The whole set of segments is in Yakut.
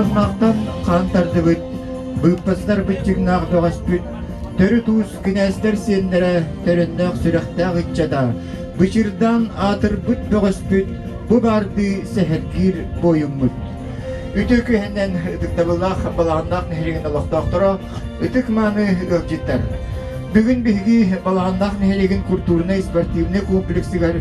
Балаҕаннаахтан хаан тардыбыт, быыппастар быччыҥнаах бөҕөспүт, төрүт уус кинээстэр сиэннэрэ, төрөннөөх сүрэхтээх ыччата, бычырдаан аатырбыт бөҕөспүт, бу баардыы сэһэргиир буойуммут. Үтүө күһэннэн ытыктабыллаах Балаҕаннаах нэһилиэгин олохтоохторо, ытык-мааны ыалдьыттар! Бүгүн биһиги Балаҕаннаах нэһилиэгин культурнай-спортивнай комплексыгар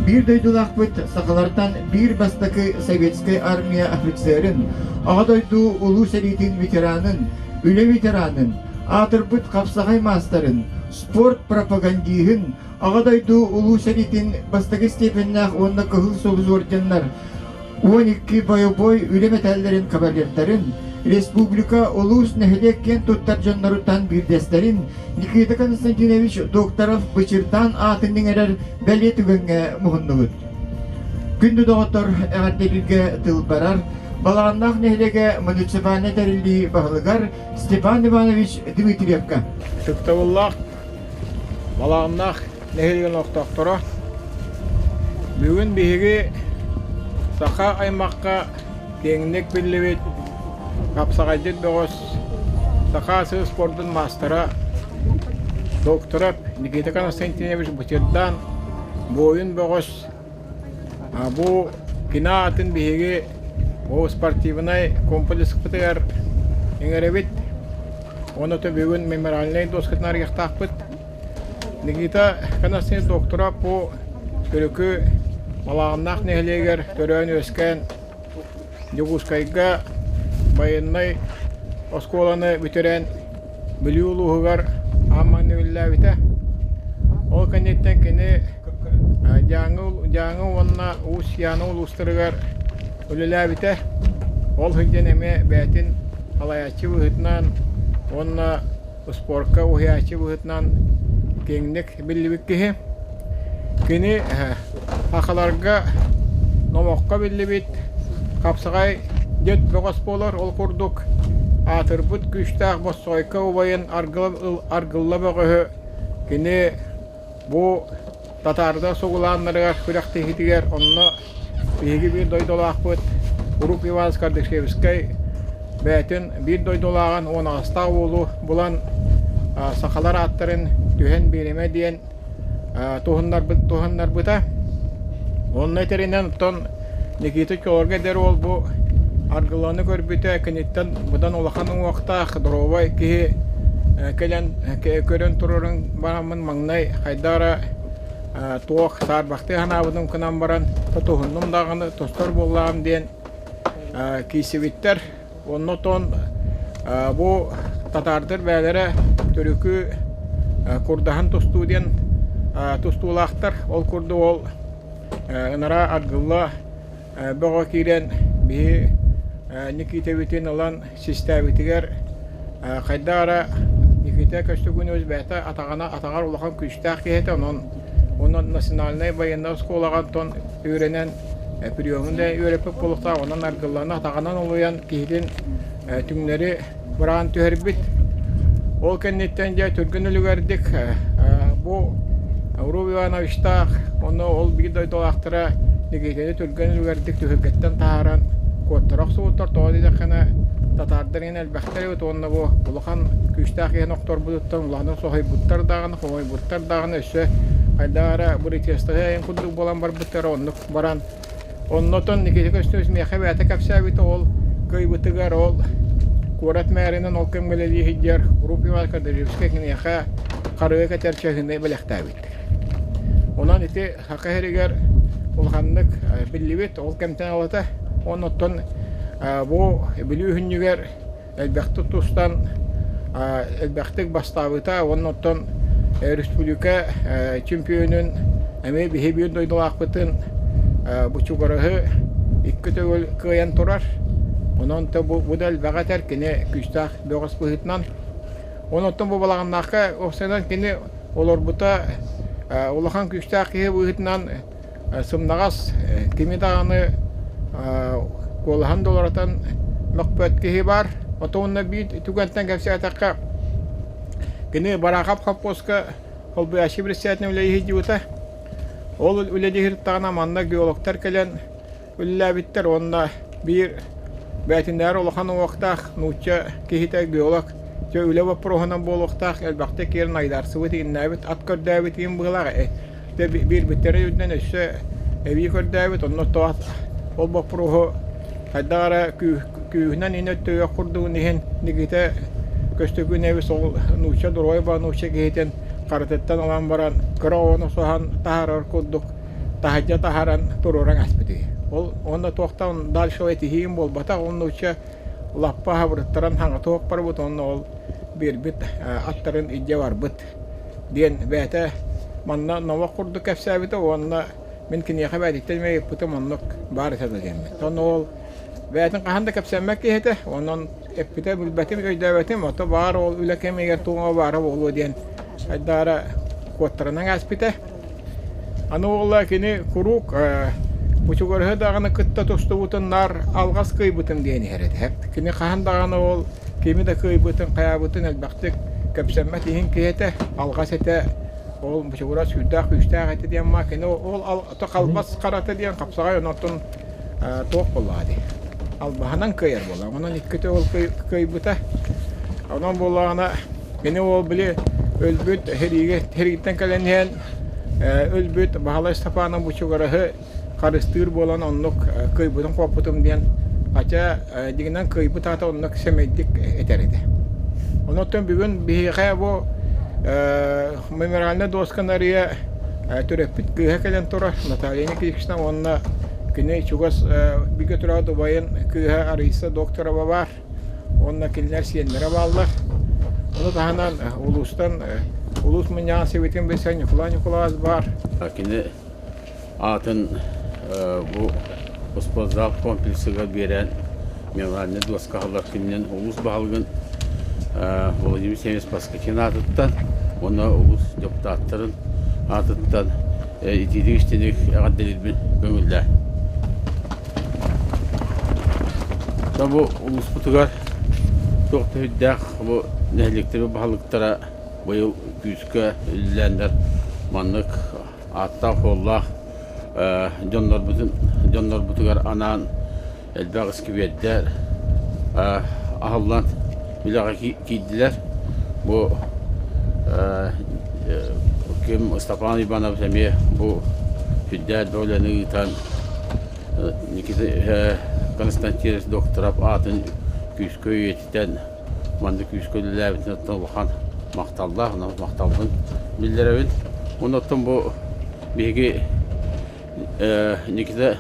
биир дойдулаахпыт сахалартан биир бастакы советскай армия офицерын, Аҕа дойду Улуу сэриитин ветеранын, үлэ ветеранын, аатырбыт хапсаҕай маастарын, спорт пропагандиһын, Аҕа дойду Улуу сэриитин бастакы степеннээх уонна Кыһыл Сулус орденнар 12 бойобуой үлэ мэтээллэрин кавалердарын, республика, улуус, нэһилиэк киэн туттар дьонноруттан биирдэстэрин Никита Константинович Докторов Бычырдаан аатын иҥэрэр бэлиэ түгэҥҥэ муһуннубут. Күндү доҕоттор, эҕэрдэбилгэ тыл барар Балаҕаннаах нэһилиэгэ муниципальнай тэриллии баһылыгар Степан Иванович Дмитриевка. Ытыктабыллаах Балаҕаннаах нэһилиэгин олохтоохторо, бүгүн биһиги саха аймахха киэҥник биллибит хапсаҕайдык бөҕөс саха асы спордун маастара доктора Никита Константинович Бутирдан буойун бөҕөс бу кини аатын биһиги ол спортивнай комплекспытыгар иҥэрэбит. Уонна бүгүн мемориальнай доскатын арыйыахтаахпыт. Никита Константинович доктора по Төрүкү Балаҕаннаах нэһилиэгэр төрөөн-үөскээн Дьокуускайга байыаннай оскуоланы бүтэрэн Бүлүү улууһугар аан маҥнай үлэлээбитэ. Ол кэнниттэн кини Дьааҥы, Дьааҥы уонна Уус Яна улуустарыгар үлэлээбитэ. Ол сылдьан эмиэ бэйэтин салайааччы быһыытынан уонна спорка уһуйааччы быһыытынан киэҥник биллибит киһи. Кини сахаларга номоххо биллибит хапсаҕай дед бөҕөс буолар. Ол курдук аатырбыт күүстээх Боссоойко убайын Аргылла бөҕөһү кини бу татаардар сугулааннарыгар күрэхтэһиитигэр онно биһиги биир дойдулаахпыт Урук Иванович Кардашевскай бэйэтин биир дойдулааҕын уон аҕыстаах уолу булан сахалар ааттарын түһэн биэримэ диэн туһуннарбыт туһаннарбыта. Онно этэринэн оттон Никита Чолорго эдэр уол бу аргыланы көрбүтэ киниттэн быдан улахан уҥуохтаах доруобай киһи кэлэн көрөн турарын бараммын маҥнай хайдах эрэ туох саарбахтыы санаабытым гынан баран тутуһуннум даҕаны тостор буоллаҕым диэн киирсибиттэр. Оннотон бу татаардар бэйэлэрэ төрүкү курдаһан тустуу диэн тустуулаахтар. Ол курдук ол ынараа аргылла бөҕө киирэн биһи Никитэбитин ылан систээбитигэр хайдах эрэ Никита Көстөкүүнүбүс бэйэтэ атаҕына атаҕар улахан күүстээх киһи этэ онон онон национальнай военнай оскуолаҕа онтон үөрэнэн приемун да үөрэппит буолуохтаах онон аргыллана атаҕынан олуйан киһитин түҥнэри быраан түһэрбит. Ол кэнниттэн дьэ түргэн үлүгэрдик бу Уруу Ивановичтаах уонна ол биир дойдулаахтара Никитэни түргэн үлүгэрдик түһүлгэттэн таһааран куоттара охсубуттар. Тоҕо диэтэххинэ татаардар иһин элбэхтэр эбит уонна бу улахан күүстээх иһин охторбутуттан улаханнык соһуйбуттар даҕаны, хомойбуттар даҕаны өссө хайдах эрэ бырытыастаһыы айан курдук буолан барбыттара оннук баран Оннотон Никита Көстүүс миэхэ бэйэтэ кэпсээбитэ ол кыайбытыгар ол куорат мээринэн ол кэмҥэ үлэлии сылдьар Руп Иван Кадыревскай киниэхэ харыга кэтэр чаһыны бэлэхтээбит. Онон ити Саха сиригэр улаханнык биллибит ол кэмтэн ылата. Оннуттан бу Бүлүү үһүнньүгэр элбэхтик тустан элбэхтик бастаабыта уонна оттон республика чемпионун эмиэ биһи биир дойдулаахпытын Бучугараһы икки төгүл кыайан турар. Онон бу, бу да элбэҕи этэр кини күүстээх бөҕөс быһыытынан. Онон бу балаҕаннаахха уопсайынан кини олорбута улахан күүстээх киһи быһыытынан сымнаҕас кими даҕаны куолаһын долоратан мөхпөт киһи баар. Отонно биир түгэнтэн кэпсээтэххэ, кини Бараахап хоппуоска холбуйааччы председателинэн үлэлии сылдьыбыта. Ол үлэлии сырыттаҕына манна геологтар кэлэн үлэлээбиттэр уонна биир Бээтинээр улахан уҥуохтаах нуучча киһитэ геолог дьэ үлэ боппуруоһунан буолуохтаах элбэхтик киирэн айдаарсыбыт иҥнээбит ат көрдөөбүт иин быһыылаах дьэ биэрбиттэрэ үрдүнэн өссө эбии көрдөөбүт онно тоҕо ол боппуруоһу хайдах эрэ күүһүнэн иһин өттүгэх курдугун иһин Никита Көстөкүүнэбис ол нуучча доруобай нуучча киһитин харытыттан ылан баран кыра оҕону соһон таһаарар курдук таһырдьа таһааран туруоран ааспыт үһү. Ол уонна туохтан дальше этиһиим буолбатах, ол нуучча лаппа хабырыттаран хаҥатыах барбыт уонна ол биэрбит аттарын илдьэ барбыт диэн бэйэтэ манна номох курдук кэпсээбитэ уонна мин киниэхэ бэйэтиттэн эмиэ ыйыппытым оннук баар этэ да диэммин. Онно ол бэйэтин хаһан да кэпсэммэт киһи этэ, онон эппитэ билбэтим, өйдөөбөтүм, ото баар ол үлэ кэмигэр туоҥа баара буолуо диэн Айдаара куоттарынан ааспыта. Аны уола кини куруук Бучугурһы даҕаны кытта тустубутун наар алҕас кыайбытым диэн иһэр этэ. Кини хаһан даҕаны ол кими да кыайбытын, хайаабытын элбэхтик кэпсэммэт иһин киһи этэ, алҕас этэ. Ол Бучугура сүрдээх күүстээх этэ диэн ма кини ол халбас харата диэн хапсаҕай онтон туох буоллаҕа дии. Албаһынан кыайар буолла. Онон иккитэ ол кыайбыта. Онон буоллаҕына Кини уол били өлбүт сэриигэ сэрииттэн кэлэн иһэн өлбүт Баһылай Степанов Бучугараһы харыстыыр буолан оннук кыайбытын хоппутум диэн хотя дьиҥинэн кыайбыт аата оннук сэмэйдик этэр этэ. Онон бүгүн биһиэхэ бу мемориальнай досканы арыйа төрөппүт кыыһа кэлэн турар Наталья Никитична уонна кини чугас бигэ турар убайын кыыһа Раиса Докторова баар. Уонна кинилэр сиэннэрэ бааллар. Ону таһынан улуустан улуус мунньаҕын сэбиэтин бэсэ Ньукулай Ньукулаас баар. Кини аатын бу спортзал комплексыгар биэрэн мемориальнай дуоска аһыллар күнүнэн улуус баһылыгын Владимир Семенович Поскачин аатыттан уонна улуус депутаттарын аатыттан итиитик истиник эҕэрдэлиирбин көҥүллээ. Бу улууспутугар туох да сүрдээх бу нэһилиэктэр баһылыктара быйыл күүскэ үлэлээннэр маннык ааттаах-суоллаах дьоннорбутун дьоннорбутугар анаан элбэх искибиэрдэр аһыллан үлэҕэ киирдилэр. Бу ким Степан Иванович эмиэ бу сүрдээх элбэх үлэни ыытан Никита Константинович Докторов аатын күүскэ үйэтитэн, манна күүскэ үлэлээбитин оттон улахан махталлаах, махталбын биллэрэбин. Оннуттан бу биһиги Никита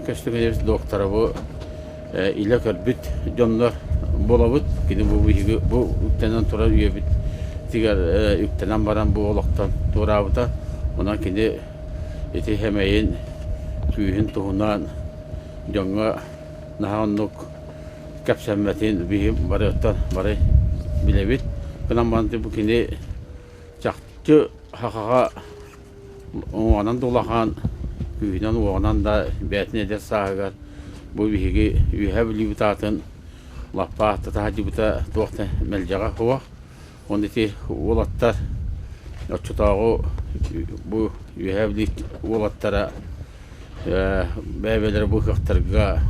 Константинович Докторову илэ көрбүт дьоннор буолабыт. Кини бу биһиги бу үктэнэн турар үйэбитигэр үктэнэн баран бу олохтон туораабыта. Онон кини Ити сэмэйин, күүһүн туһунан дьоҥҥо наһаа оннук кэпсэммэтин биһи барыттан бары билэбит. Гынан баран бу кини чахчы сахаҕа уҥуоҕунан да улахан, күүһүнэн-уоҕунан да бэйэтин эдэр сааһыгар бу биһиги Үөһээ Бүлүүбүт аатын лаппа ааттата сылдьыбыта туох да мэлдьэҕэ суох. Уонна ити уолаттар оччотооҕу бу Үөһээ Бүлүү уолаттара бэйэ-бэйэлэрэ бу ыһыахтарга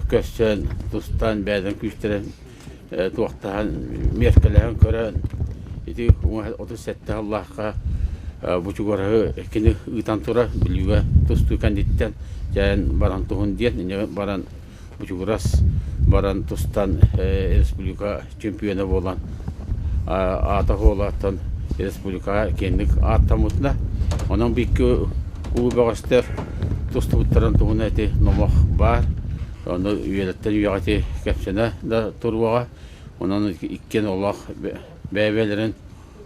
көрсөн, тустан, бэйэлэрин күүстэрин туохтаһан, миэркэлэһэн көрөн ити 37 сыллаахха Бучугураһы кини ыытан турар Бүлүүгэ тустуу кэнниттэн дьайан баран туһун диэн инньэ баран Бучугурас баран тустан республика чемпиона буолан аата суолаттан республикаҕа киэҥник ааттаммытына онон бу икки улуу бөҕөстөр тустубуттарын туһунан ити номох баар ону үйэлэртэн үйэҕэ ити кэпсэнэ да туруоҕа онон иккиэн олох бэйэ-бэйэлэрин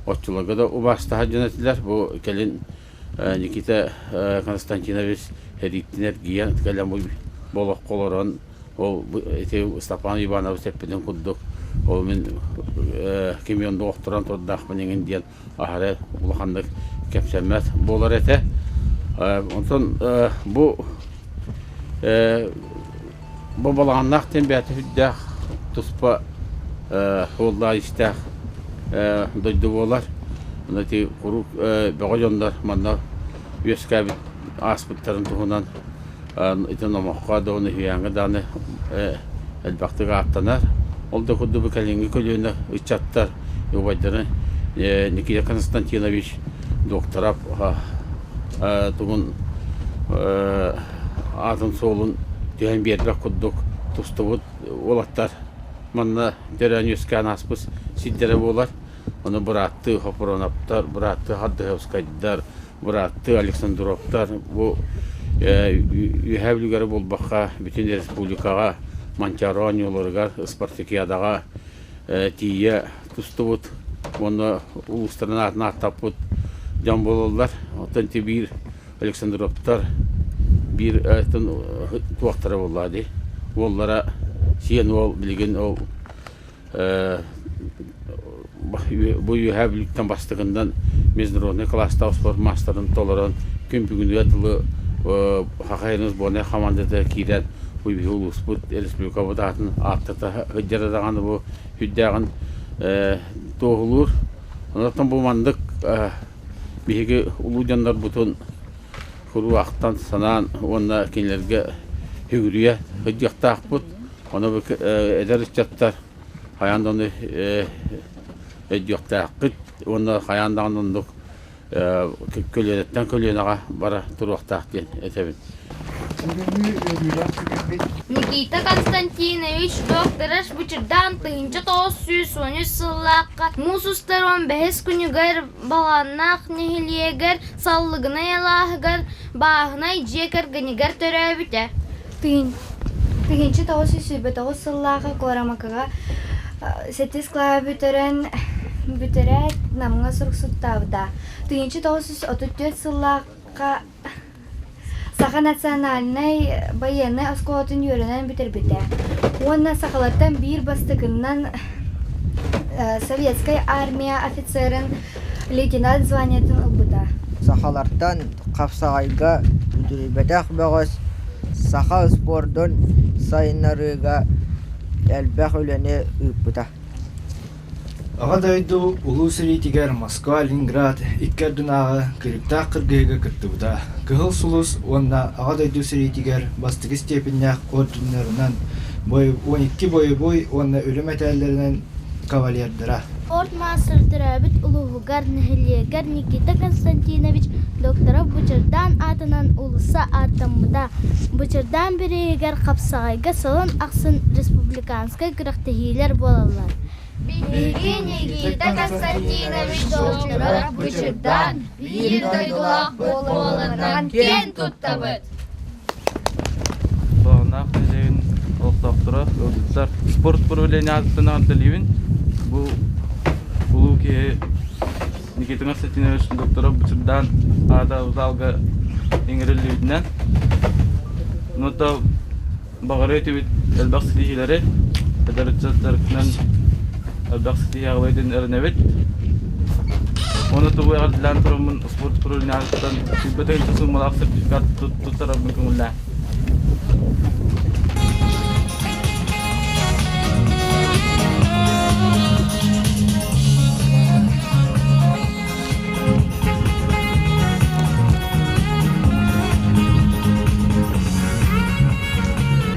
оччолорго да убаастаһар дьон этилэр бу кэлин Никита Константинович сэрииттэн эргийэн кэлэн бу олоххо олорон ол ити Степан Иванович эппитин курдук ол мин кими онно охторон турдаахпын иҥин диэн аһары улаханнык кэпсэммэт буолар этэ. Онтон бу Бу балаҕаннаах диэн бэйэтэ сүрдээх туспа суоллаах-иистээх дойду буолар. Онно ити куруук бөҕө дьоннор манна үөскээбит ааспыттарын туһунан. Ити номоххо да уонна үһүйээҥҥэ даҕаны элбэхтик ааттанар. Ол да курдук бу кэлиҥҥи көлүөнэ ыччаттар убайдарын Никита Константинович Докторов тугун аатын-суолун түһэн биэрбэт курдук тустубут уолаттар манна төрөөн үөскээн ааспыт сирдэрэ буолар. Ону бырааттыы Хопуроновтар, бырааттыы Хардыһовскайдар, бырааттыы Александровтар бу Үөһээ Бүлүүгэ буолбакка бүтүн республикаҕа Манчаары оонньууларыгар, спартакиадаҕа тиийэ тустубут уонна улуустарын аатын ааттаппыт дьон буолаллар. Оттон ити биир Александровтар биир туохтара буолла дии. Уоллара сиэн уол билигин ол бу Үөһээ Бүлүүттэн бастакынан международнай кылаастаах спорт маастарын толорон күн бүгүнүгэр дылы Хахайын сборнай хамаандата киирэн бу биһи улууспут республикабыт аатын ааттата сылдьара даҕаны бу сүрдээҕин туоһулуур. Онон бу маннык биһиги улуу дьоннорбутун куруук ахтан санаан уонна кинилэргэ сүгүрүйэ сылдьыахтаахпыт. Ону бу эдэр ыччаттар хайаан да ону өйдүөхтээхпит уонна хайаан даҕаны оннук көлүөнэттэн көлүөнэҕэ бара туруохтаах диэн этэбин. Никита Константинович доктораш Бычырдаан 1913 сыллаахха муус устар 15 күнүгэр Балааннаах нэһилиэгэр Саллыгынай алааһыгар бааһынай дьиэ кэргэнигэр төрөөбүтэ. 1929 сыллааҕы Куорамакыга сэттис кылааһы бүтэрэн бүтэрээт Намҥа суруксуттаабыта. 1934 сыллаахха Саха национальнай байыаннай оскуолатын үөрэнэн бүтэрбитэ уонна сахалартан биир бастакыннан Советскай армия офицерын лейтенант званиетын ылбыта. Сахалартан хапсаҕайга үтүрүйбэтэх бөҕөс саха спордун сайыннарыыга элбэх үлэни ыыппыта. Аҕа дойду Улуу сэриитигэр Москва-Ленинград икки ардынааҕы кырыктаах кыргыһыыга кыттыбыта. Кыһыл Сулус уонна Аҕа дойду сэриитигэр бастакы степеннээх орденнарынан, 12 бойобуой уонна үлэ мэтээллэринэн кавалердара. Спорт маастара төрөөбүт улууһугар, нэһилиэгэр Никита Константинович Докторов-Бычырдаан аатынан уулусса ааттаммыта. Бычырдаан бирииһигэр хапсаҕайга сылын ахсын республиканскай күрэхтэһиилэр буолаллар. Биһиги Никита Константинович Докторов-Бычырдаан биир дойдулаах буолуоларынан киэн туттабыт! Баҕанаах нэһилиэгин олохтоохторо, ыалдьыттар спорт управление аатыттан эҕэрдэлиибин. Бу улуу киһи Никита Константинович Докторов Бычырдаан аата залга иҥэриллибитинэн. Ну то баҕарыа этибит элбэх ситиһиилэри, эдэр ыччаттарынан элбэх ситиһии аҕалыа диэн эрэнэбит. Уонна тугу эҕэрдэлээн тураммын спорт управлениетыттан сүүрбэ тыһыынча суумалаах сертификат туттарарбын көҥүллээн.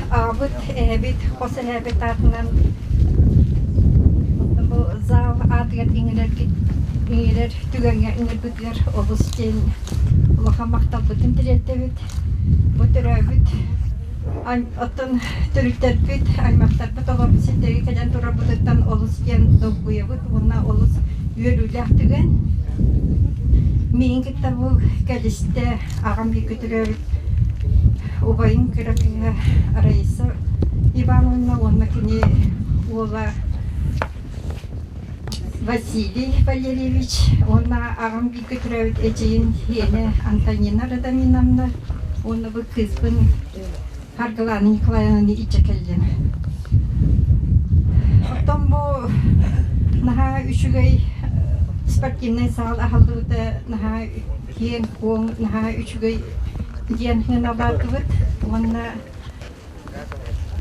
Аҕабыт, эһэбит, хос эһэбит аатынан бу зал аатыгар иҥэрэргит иҥэрэр түгэҥҥэ ыҥырбытыгар олус диэн улахан махталбытын тириэрдэбит. Бу төрөөбүт оттон төрүттэрбит, аймахтарбыт олорбут сирдэргэ кэлэн турарбытыттан олус диэн долгуйабыт уонна олус үөрүүлээх түгэн. Миигин кытта бу кэлистэ аҕам бииргэ төрөөбүт убайым кыра кыыһа Раиса Ивановна уонна кини уола Василий Валерьевич уонна аҕам бииргэ төрөөбүт эдьиийин сиэнэ Антонина Радаминовна уонна бу кыыспын Саргылаана Николаевнаны илдьэ кэллим. Оттон бу наһаа үчүгэй спортивнай саал аһыллыбыта наһаа киэҥ-куоҥ, наһаа үчүгэй диэн сыаналаатыбыт уонна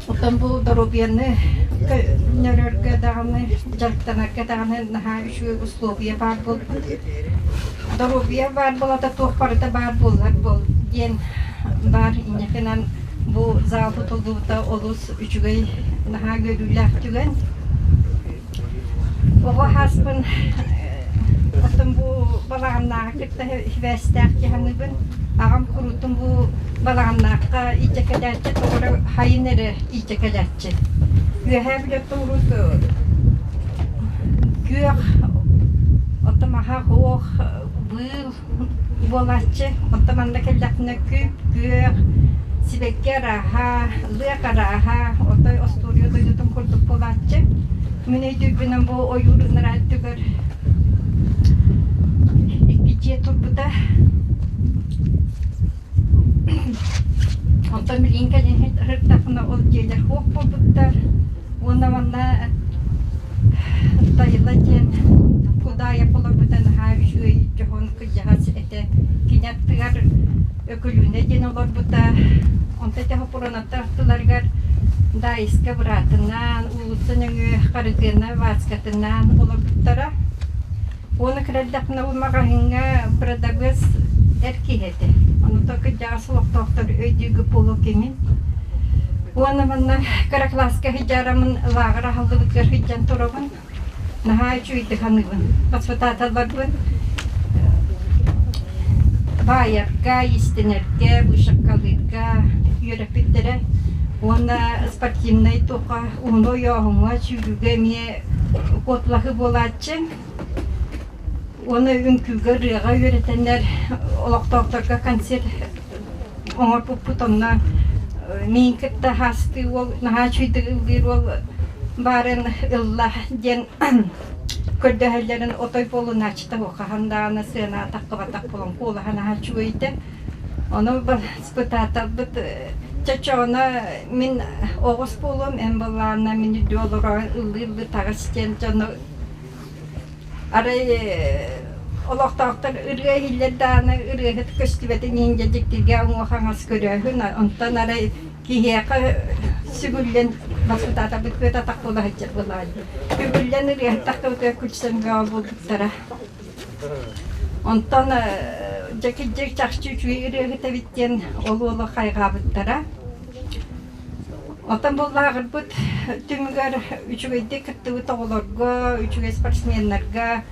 оттон бу доруобуйаны көннөрөргө даҕаны, дьарыктанарга даҕаны наһаа үчүгэй условия баар буолбут. Доруобуйа баар буолата туох барыта баар буоллар буол диэн. баар инньэкинэн бу зал тутуллубута олус үчүгэй наһаа үөрүүлээх түгэн. Оҕо ааспын оттон бу балаҕаннааҕы кытта сибээстээх дии саныыбын. Аҕам куруутун бу балаҕаннаахха илдьэ кэлээччи, тоҕо эрэ хайын эрэ илдьэ кэлээччи. Үөһээ Бүлүүттэн урут күөх оттон маһа суох быыл буолааччы. Оттон манна кэллэхпинэ күп-күөх, сибэкки арааһа, лыах арааһа, отой остуоруйа дойдутун курдук буолааччы. Мин өйдүүрбүнэн бу ойуур ыныраа өттүгэр икки дьиэ турбута. Онтон билигин кэлин ыһыктахпына ол дьиэлэр суох буолбуттар. Уонна манна Тайыла диэн Кудаайап олорбута наһаа үчүгэй дьоһун кырдьаҕас этэ. Кини аттыгар Өкүлүүнэ диэн олорбута. Онто ити Хопуруонаттар аттыларыгар Даайыска быраатынаан, уулусса нөҥүө Харытыана Васкатынаан олорбуттара. Уонна кыра эрдэхпинэ бу маҕаһыыҥҥа бырадабыас эр киһи этэ. Ону то кырдьаҕас олохтоохтор өйдүүгүт буолуо кимин. Уонна манна кыра кылааска сылдьараммын лааҕыр аһыллыбытыгар сылдьан турабын. Наһаа үчүгэйдик саныыбын. Воспитателларбын баайарга, иистэнэргэ, вышивкалыырга үөрэппиттэрэ. Уонна спортивнай туохха уһуну ойооһуҥҥа, сүүрүүгэ эмиэ куоталаһыы буолааччы. Уонна үҥкүүгэ, ырыаҕа үөрэтэннэр олохтоохторго концерт оҥорбуппут онно миин кытта хаастыы уол наһаа үчүгэйдик ыллыыр уол баарын ылла диэн көрдөһөллөрүн отой буолунааччыта хаһан даҕаны сыана таххыбатах буолан куолаһа наһаа үчүгэй этэ. Ону испытааталбыт чочооно мин оҕус буолуом эн былаана мин үрдү олорон ыллыы-ыллыы таҕыс диэн дьону Арай олохтоохтор ырыа иһиллэр даҕаны ырыаһыт көстүбэтин иһин дьэ дьиктиргэ уҥуох-хаҥас көрөөһүн, онтон арай киһиэхэ сүгүллэн баспытаатарбыт күөт атах буола сылдьар буоллаҕа дии. Үгүллэн ырыаһыт тахсыбытыгар күлсэн бөҕө буолбуттара. Онтон дьэ кырдьык чахчы үчүгэй ырыаһыт эбит диэн ол уолу хайҕаабыттара. Оттон бу лааҕырбыт түмүгэр үчүгэйдик кыттыбыт оҕолорго, үчүгэй спортсменнарга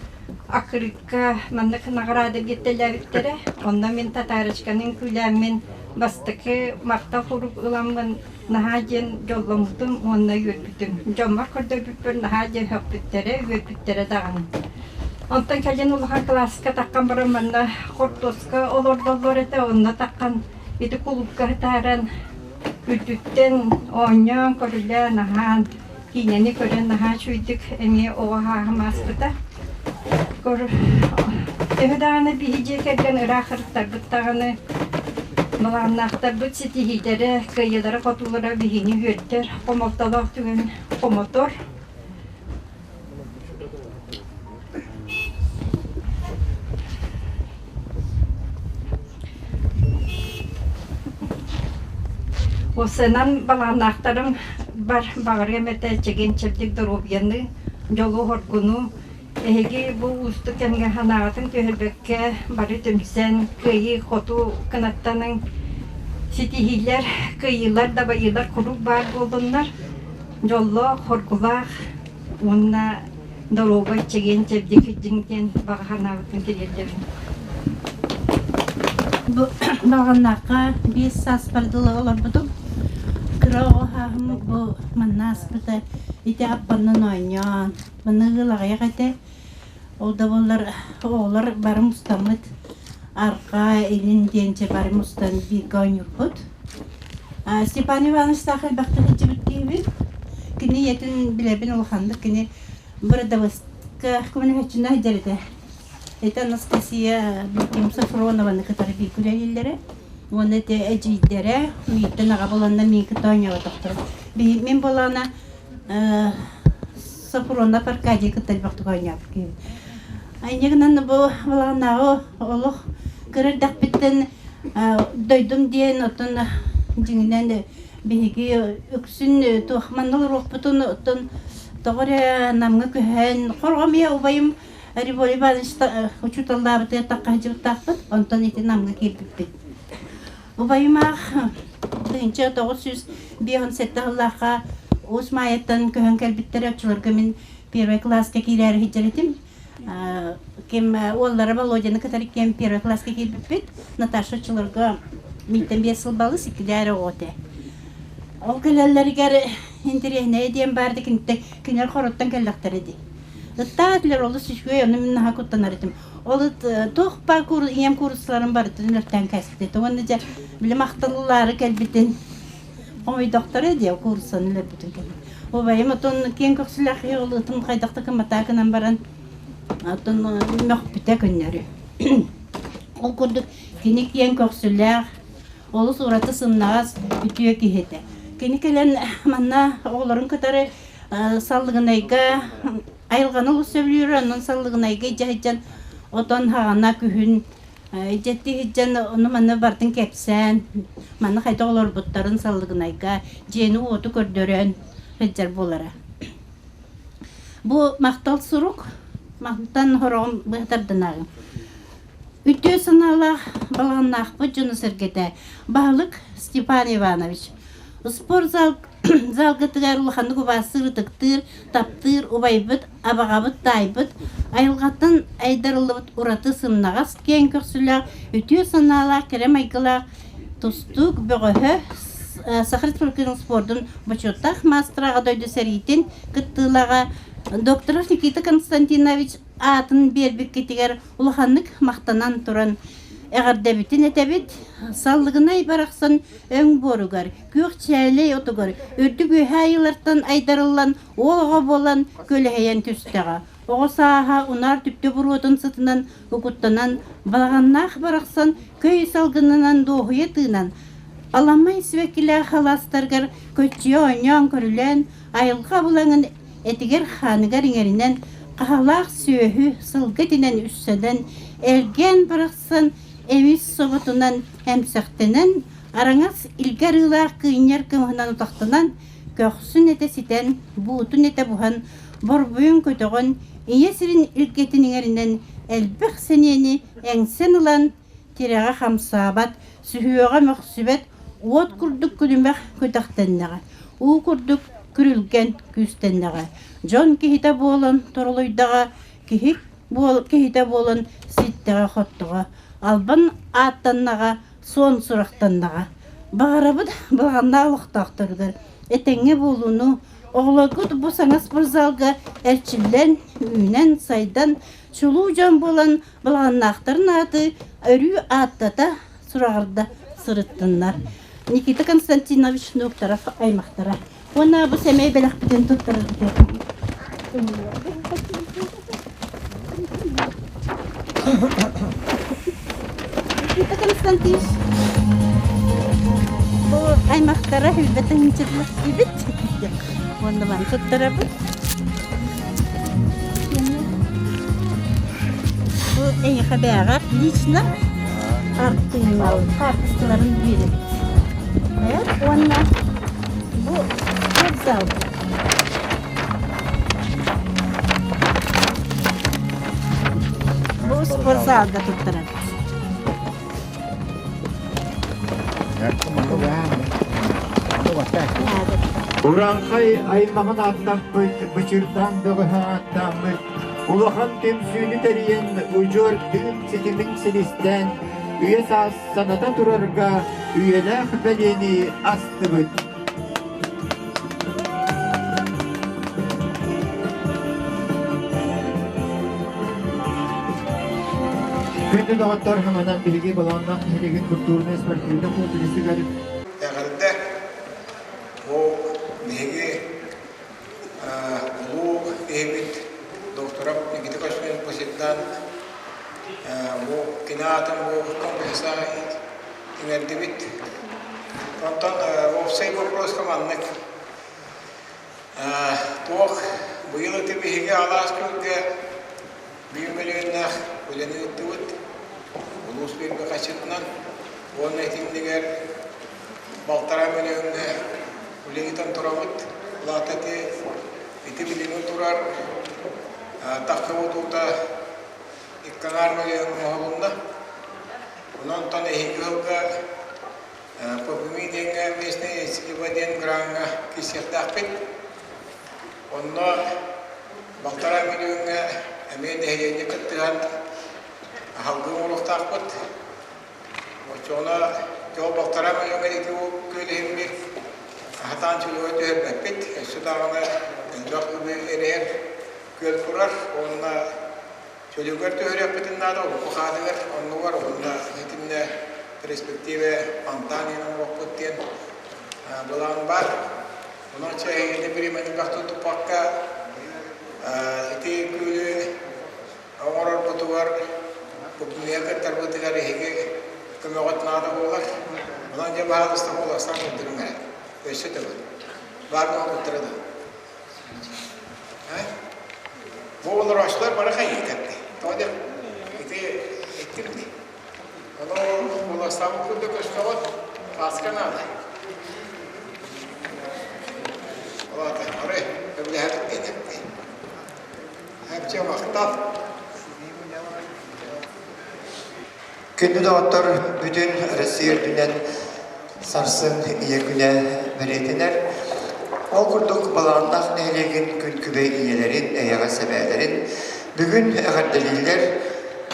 аккырыыкка маннык наҕараада биэртэлээбиттэрэ. Онно мин татаарочканы үҥкүүлээммин бастакы махтал сурук ыламмын наһаа диэн дьолломмутум уонна үөрбүтүм. Дьоммор көрдөрбүппэр наһаа диэн сөхпүттэрэ, үөрбүттэрэ даҕаны. Онтон кэлин улахан кылааска таххан баран манна хортуоска олордоллор этэ, онно таххан ити кулуупка сытааран үрдүттэн оонньоон, көрүлээн, аһаан, киинэни көрөн наһаа үчүгэйдик эмиэ оҕо ааһым ааспыта. Төһө даҕаны биһи дьиэ кэргэн ыраах ырыттарбыт даҕаны былааннаахтарбыт ситиһиилэрэ, кыайыылара-хотуулара биһини үөрдэр, хомолтолоох түгэн хомотор. Уопсайынан балааннаахтарым бар баҕарыам этэ чэгиэн-чэбдик доруобуйаны, дьолу-соргуну. Эһиги бу уустук кэмҥэ санааҕытын түһэрбэккэ бары түмсэн, кыайыы-хотуу кынаттаныҥ, ситиһиилэр, кыайыылар, дабайыылар куруук баар буоллуннар. Дьоллоох, хоргулаах уонна доруобай, чэгиэн-чэбдик сылдьыҥ диэн баҕа санаабытын тириэрдэбин. Бу Балаҕаннаахха 5 сааспар дылы олорбутум. Кыра оҕо сааһым бу манна ааспыта. Ити аппаннан оонньоон, манна ыал аҕыйах этэ. Ол да буоллар оҕолор бары мустаммыт арҕаа, илин диэн бары мустан бииргэ оонньуурбут. Степан Ивановичтаах элбэхтик сылдьыбыт киһибин. Кини ийэтин билэбин улаханнык. Кини бырдабыска көмөлөһөөччүнэ сылдьар этэ. Это Анастасия Биким Софронованы кытары бииргэ үлэлииллэрэ. Уонна ити эдьиийдэрэ мииттэн аҕа буланна миин кытта оонньооботохторо. Мин буолаана Софронов Аркадий кытта элбэхтик оонньообут киһибин. Инньэ гынан бу балаҕаннааҕы олох кыра эрдэхпиттэн дойдум диэн оттон дьиҥинэн биһиги үксүн туох манна олоруохпутун оттон тоҕо эрэ Намҥа көһөн хорҕом ийэ убайым Револий Иванович учууталлаабытыгар тахха сылдьыбыттаахпыт онтон ити Намҥа киирбиппит. Убайымаах 1957 сыллаахха Уус Маайаттан көһөн кэлбиттэрэ, оччолорго мин первый класска киирээри сылдьар этим. Ким уоллара Володяны кытары кэм первый класска киирбиппит. Наташа оччолорго мийтэн биэс сыл балыс, иккилээр оҕо этэ. Ол кэлэллэригэр интэриэһинэйэ диэн баар да кинилэр хороттон кэллэхтэрэ дии. Ыттаах этилэр олус үчүгэй, ону мин наһаа куттанар этим. Ол ыт туох баар ийэм кууруссаларын барытын өлөртөөн кээспит. Уонна дьэ били махталлаары кэлбитин хомойдохторо дии кууруссаны өлөрбүтүн кэннэ. Убайым отон киэҥ көхсүлээх киһи ол ытын хайдах да кыматаа гынан баран отон мөхпүтэ көннөрү. Ол курдук кини киэҥ көхсүлээх, олус ураты сымнаҕас үтүө киһи этэ. Кини кэлэн манна оҕолорун кытары Саллыгынайга айылҕаны олус сөбүлүүр, онон Саллыгынайга илдьэ сылдьан отон хаҕана күһүн илдьэттии сылдьан ону манна барытын кэпсээн, манна хайдах олорбуттарын Саллыгынайга дьиэни-уоту көрдөрөн сылдьар буолара. Бу махтал сурук мантан хороҕум быһа тардынааҕым. Үтүө санаалаах балаҕаннаахпыт дьоно-сэргэтэ баһылык Степан Иванович спортзал залгытыгар улаханнык убаастыыр, ытыктыыр, таптыыр убайбыт, абаҕабыт, таайбыт, айылҕаттан айдарыллыбыт ураты сымнаҕас, киэҥ көхсүлээх, үтүө санаалаах, кэрэ майгылаах тустуук бөҕөһө, Саха Республикатын спордун бочуоттаах маастара, Аҕа дойду сэриитин кыттыылааҕа Докторов Никита Константинович аатын биэрбиккитигэр улаханнык махтанан туран эҕэрдэбитин этэбит. Саллыгынай барахсан өҥ буоругар, күөх чээлэй отугар үрдүк үөһээ айыылартан айдарыллан уол оҕо буолан көлөһөйөн түстэҕэ. Оҕо сааһа унаар түптэ буруотун сытынан угуттанан, балаҕаннаах барахсан көй салгынынан дуоһуйа тыынан, аламай сибэккилээх алаастарыгар көччүйэ оонньоон-көрүлээн, айылҕа абылаҥын этигэр-хааныгар иҥэринэн, хаһалаах сүөһү, сылгы этинэн үссэнэн, элгээн барахсан эмис соботунан эмсэхтэнэн, Араҥас илгэ арыылаах кыынньар кымыһынан утахтанан, көхсүн этэ ситэн, буутун этэ буһан, борбуйун көтөҕөн, ийэ сирин илгэтин иҥэринэн элбэх сэниэни эҥсэн ылан, тирэҕэ хамсаабат, сүһүөҕэ мөхсүбэт, уот курдук күлүмэх көтөхтөннөҕө, уу курдук күрүлгэн күүстэннэҕэ, дьон киһитэ буолан торолуйдаҕа, киһи киһитэ буолан ситтэҕэ-хоттоҕо, албан ааттаннаҕа, суон сурахтаннаҕа. Баҕарабыт балаҕаннаах олохтоохторугар этэҥҥэ буолууну, оҕолоргут бу саҥа спортзалга эрчиллэн, үүнэн, сайдан, чулуу дьон буолан балаҕаннаахтарын ааты өрүү ааттата, сураҕырда сырыттыннар. Никита Константинович Докторов аймахтара. Уонна бу сэмэй бэлэхпитин туттарарбытыгар. Никита Константинович бу аймахтара хүлбэтин чырлах дибит. Уонна маны туттарабыт. Бу эйиэхэ бээҕэр лично артыынал хаартыскаларын биэрэбит. Уонна бу спортзал. Бу спортзалга туттарабыт. Урааҥхай аймаҕын ааттаппыт, бычырдаан бөҕөһө ааттааммыт, улахан түмсүүнү тэрийэн, удьуор тыын ситимин силистээн, үйэ саас саната турарга үйэлээх бэлиэни астыбыт. Күндү доҕоттор, манан биһиги Балаҕаннаах нэһилиэгин культурнай спортивнай комплексыгар Эҕэрдэ! Бу биһиги улуу киһибит докторов Никита Костюнов Посельдан бу кини аатын бу комплекса иҥэрдибит. Онтон уопсай боппуруоска маннык туох быйыл ити биһиги алаас күөлгэ биир мөлүйүөннээх үлэни ыыттыбыт улуус бииргэ хаччытынан уонна итиннигэр балтараа мөлүйүөҥҥэ үлэ ыытан турабыт. Улаата ити ити билигин турар тахсыбыт уута икки аҥаар мөлүйүөн оҥоһулунна. Онон эһиги ыалга ППМИ диэҥҥэ местная инициатива диэн граҥҥа киирсиэхтээхпит. Онно балтараа мөлүйүөҥҥэ эмиэ нэһилиэнньэ кыттыһан аһалгы оҥоруохтаахпыт. Оччоҕуна дьол балтараа мөлүйүөҥҥэ ити күөл иһиммит сатаан чөлүгэр түһэрбэппит. Өссө даҕаны элбэх үбү эрэйэр күөл турар уонна чөлүгэр түһэриэхпитин наада урукку хаатыгар оннугар уонна итиннэ перспективе фонтан иһин оҥоруохпут диэн былаан баар. Онон чэ эһигини бириэмэни элбэх туппакка ити күөлү оҥорорбутугар купнуйа кыттарбытыгар эһиги көмөҕүт наада буолар. Онон дьэ баһаалыста буоластан көрдөрүҥ эрэ. Өссө төгүл. Баар буолбуттара да. Бу олорооччулар бары хайыытар Тоҕо диэх ити иттим дии. Ону куоластаабыт курдук көстөҕүт, кааска наада. Ол аата бары көмөлөһөбүт диэн эппит. Эпчэ махтал. Күндү доҕоттор, бүтүн Россия үрдүнэн сарсын Ийэ күнэ бэлиэтэнэр. Ол курдук Балаҕаннаах нэһилиэгин күн күбэй ийэлэрин, эйэҕэс эбээлэрин бүгүн эҕэрдэлииллэр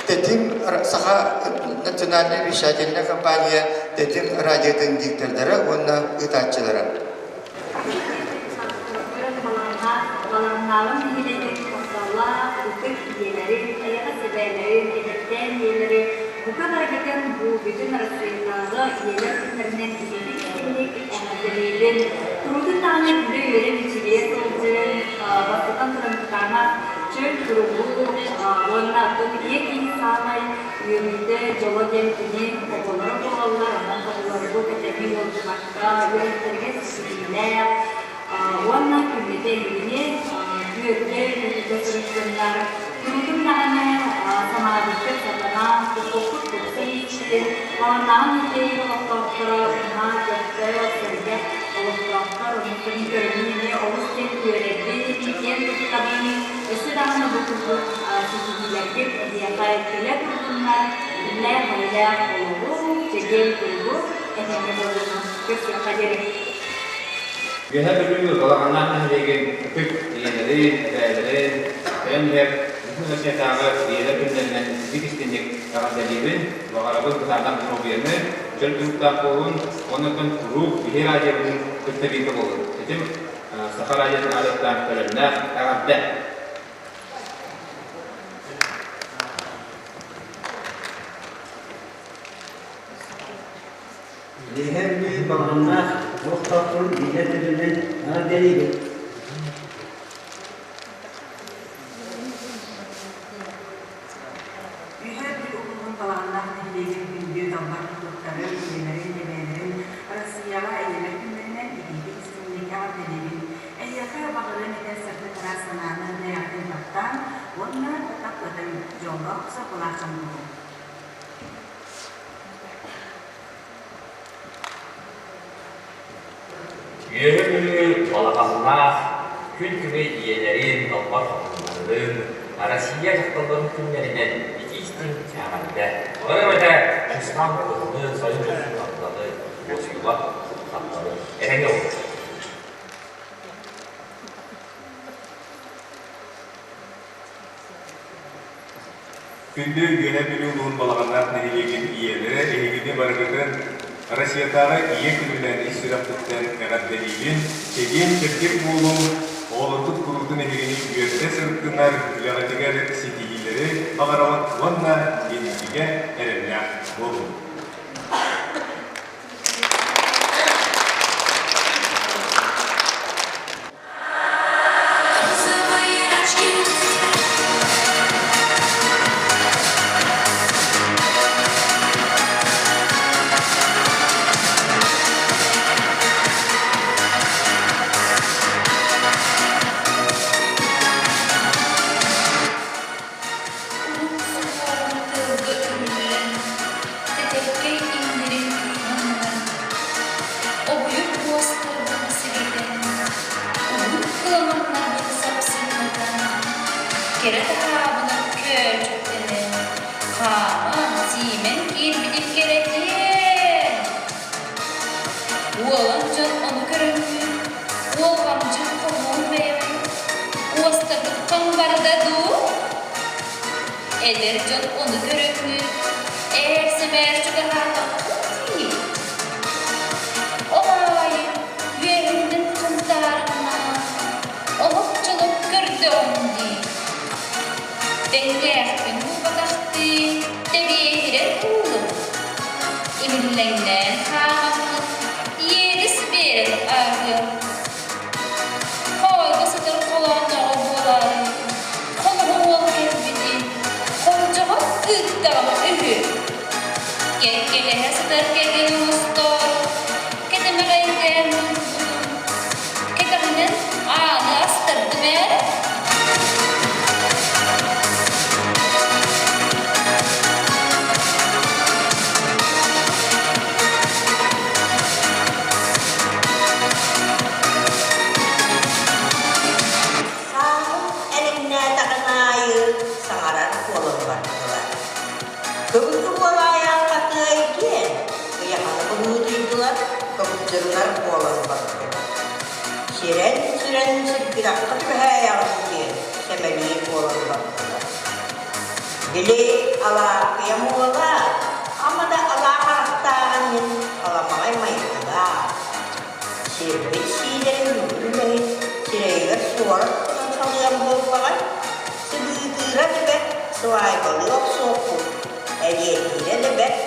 Тэтим Саха национальнай вещательнай компания Тэтим радиотын диктордара уонна ыытааччылара. Балаҕаннааҕы нэһилиэгин тапталлаах ытык ийэлэрин, эйэҕэс эбээлэрин, эдэркээн ийэлэри бука барыгытын бу бүтүн Арассыыйатааҕы ийэлэр күннэринэн итиитик-истиҥник эҕэрдэлиибин. Куруутун даҕаны күлэ-үөрэ мичилийэ сылдьын, бастатан туран кытаанах чөл туругу уонна оттон ийэ киһи саамай үөрүүтэ, дьоло диэн кини оҕолоро буолаллар, онон оҕолорбут этэҥҥэ ыалдьыбакка, үөрэхтэригэр ситиһиилээх уонна күннэтэ эһигини үөрдэ көтүтэ сырыттыннар. Куруутун даҕаны санаабыккыт сатанан, туппуккут тупса ииччитин, баланнаҕын нэһилиэгин олохтоохторо наһаа көхтөөх, сэргэх олохтоохтор, оннуктан көрөммүн эмиэ олус диэн үөрэбин, киэн туттабын. Өссө даҕаны бу курдук ситиһиилэргит эһиэхэ кэлэ турдуннар, иллээх-эйэлээх олоҕу, чэгиэн туругу этэҥҥэ буолуоҕун көрсүөххэ диэри. Үөһээ Бүлүү Балаҕаннаах нэһилиэгин ытык ийэлэрин, эбээлэрин, кэлэн иһэр Бүтүн Россиятааҕы ийэлэр күннэринэн итинник-истинник эҕэрдэлиибин, баҕарабын кытаанах доруобуйаны, чөл туруктаах буолун уонна оттон куруук биһи радиобытын кытта бииргэ буолун. Этим Саха радиотын аатыттан төлөннөөх эҕэрдэ! Үөһээ Бүлүү Балаҕаннаах олохтоохторун бииргэ төлөнөн эҕэрдэлиибин. Үөһээ Бүлүү улууһун Балаҕаннаах нэһилиэгин күндү далбар хотуттарын, ийэлэрин, эбээлэрин Россияҕа ийэлэр күннэринэн итиитик-истиҥник эҕэрдэлиибин. Эһиэхэ баҕарыам этэ сырдык ыраас санааны бэйэҕитин таптаан уонна таптатыҥ, дьоллоох-соргулаах дьон буолуҥ. Үөһэ Бүлүү балаҕаннаах күн күбэй ийэлэрин, далбар хотуннарын, Россия дьахталларын күннэринэн итии-истиҥ эҕэрдэ! Бары этэ чысхаан кыһыны, сайын дохсун тапталы, уоскуйбат тапталы этэҥҥэ буолуо! Күндү Үөһээ Бүлүү улууһун Балаҕаннаах нэһилиэгин ийэлэрэ эһигини барыгытын Россиятааҕы Ийэ күнүнэн ис сүрэхпиттэн эҕэрдэлиибин! Чэгиэн-чэбдик буолуҥ, оҕолоргут куруутун эһигини үөрдэ сырыттынар, үлэҕитигэр ситиһиилэри баҕарабыт уонна инникигэ эрэллээх буолуҥ! Уһун тыалга үрүллэн, тэтэккэй иҥнэрин кыыһаммынан, Обуйук уостарбын сэгэтэн, уһун кыламаннарбын сапсыҥнатан, кэрэ таһаабынан Эдэр дьон ону көрөҥҥүт, ээр-сэмээр чугаһаатаххыт дии. Ол аайы үөһүннэн хантаарыҥнаан, олох-дьолох көрдөҕүм дии. Тэҥнээхпин булбатахтыы тэбиэһирэн ыллым. Имиллэҥнээн хаамаммын иэдэс биэрэн ааһыам. Хоойго сытар холооннооҕо буолаары, холоһо уол кэлбитин, холдьоҕо ыыттаҕым үһү. Кэккэлэһэ сытар кэргэн оҥостоор, кэтэмэҕэйдээн булбутум, кэтэҕинэн ааны астардым ээ. Сааһым элэҥнээтэҕин аайы саҥарар буолан бардылар. Көбүкү буолаайахха тыай диэн ыйаханы быһыытыйдылар, көбүччүрүнэр буолан бардылар. Сирэн-сирэн сиргирэххэ түбэһээйэҕин диэн сэмэлиир буолан бардылар. Били Алааппыйам уола ама да алаа харахтааҕын иһин аламаҕай майгылаах. Сирбит сиилэрин бүгүн үлэһит сирэйигэр суорат кутан салыан буолбаҕай, сыбыытыыра да бэрт, свайбалыы охсуохпут, элиэтиирэ да бэрт,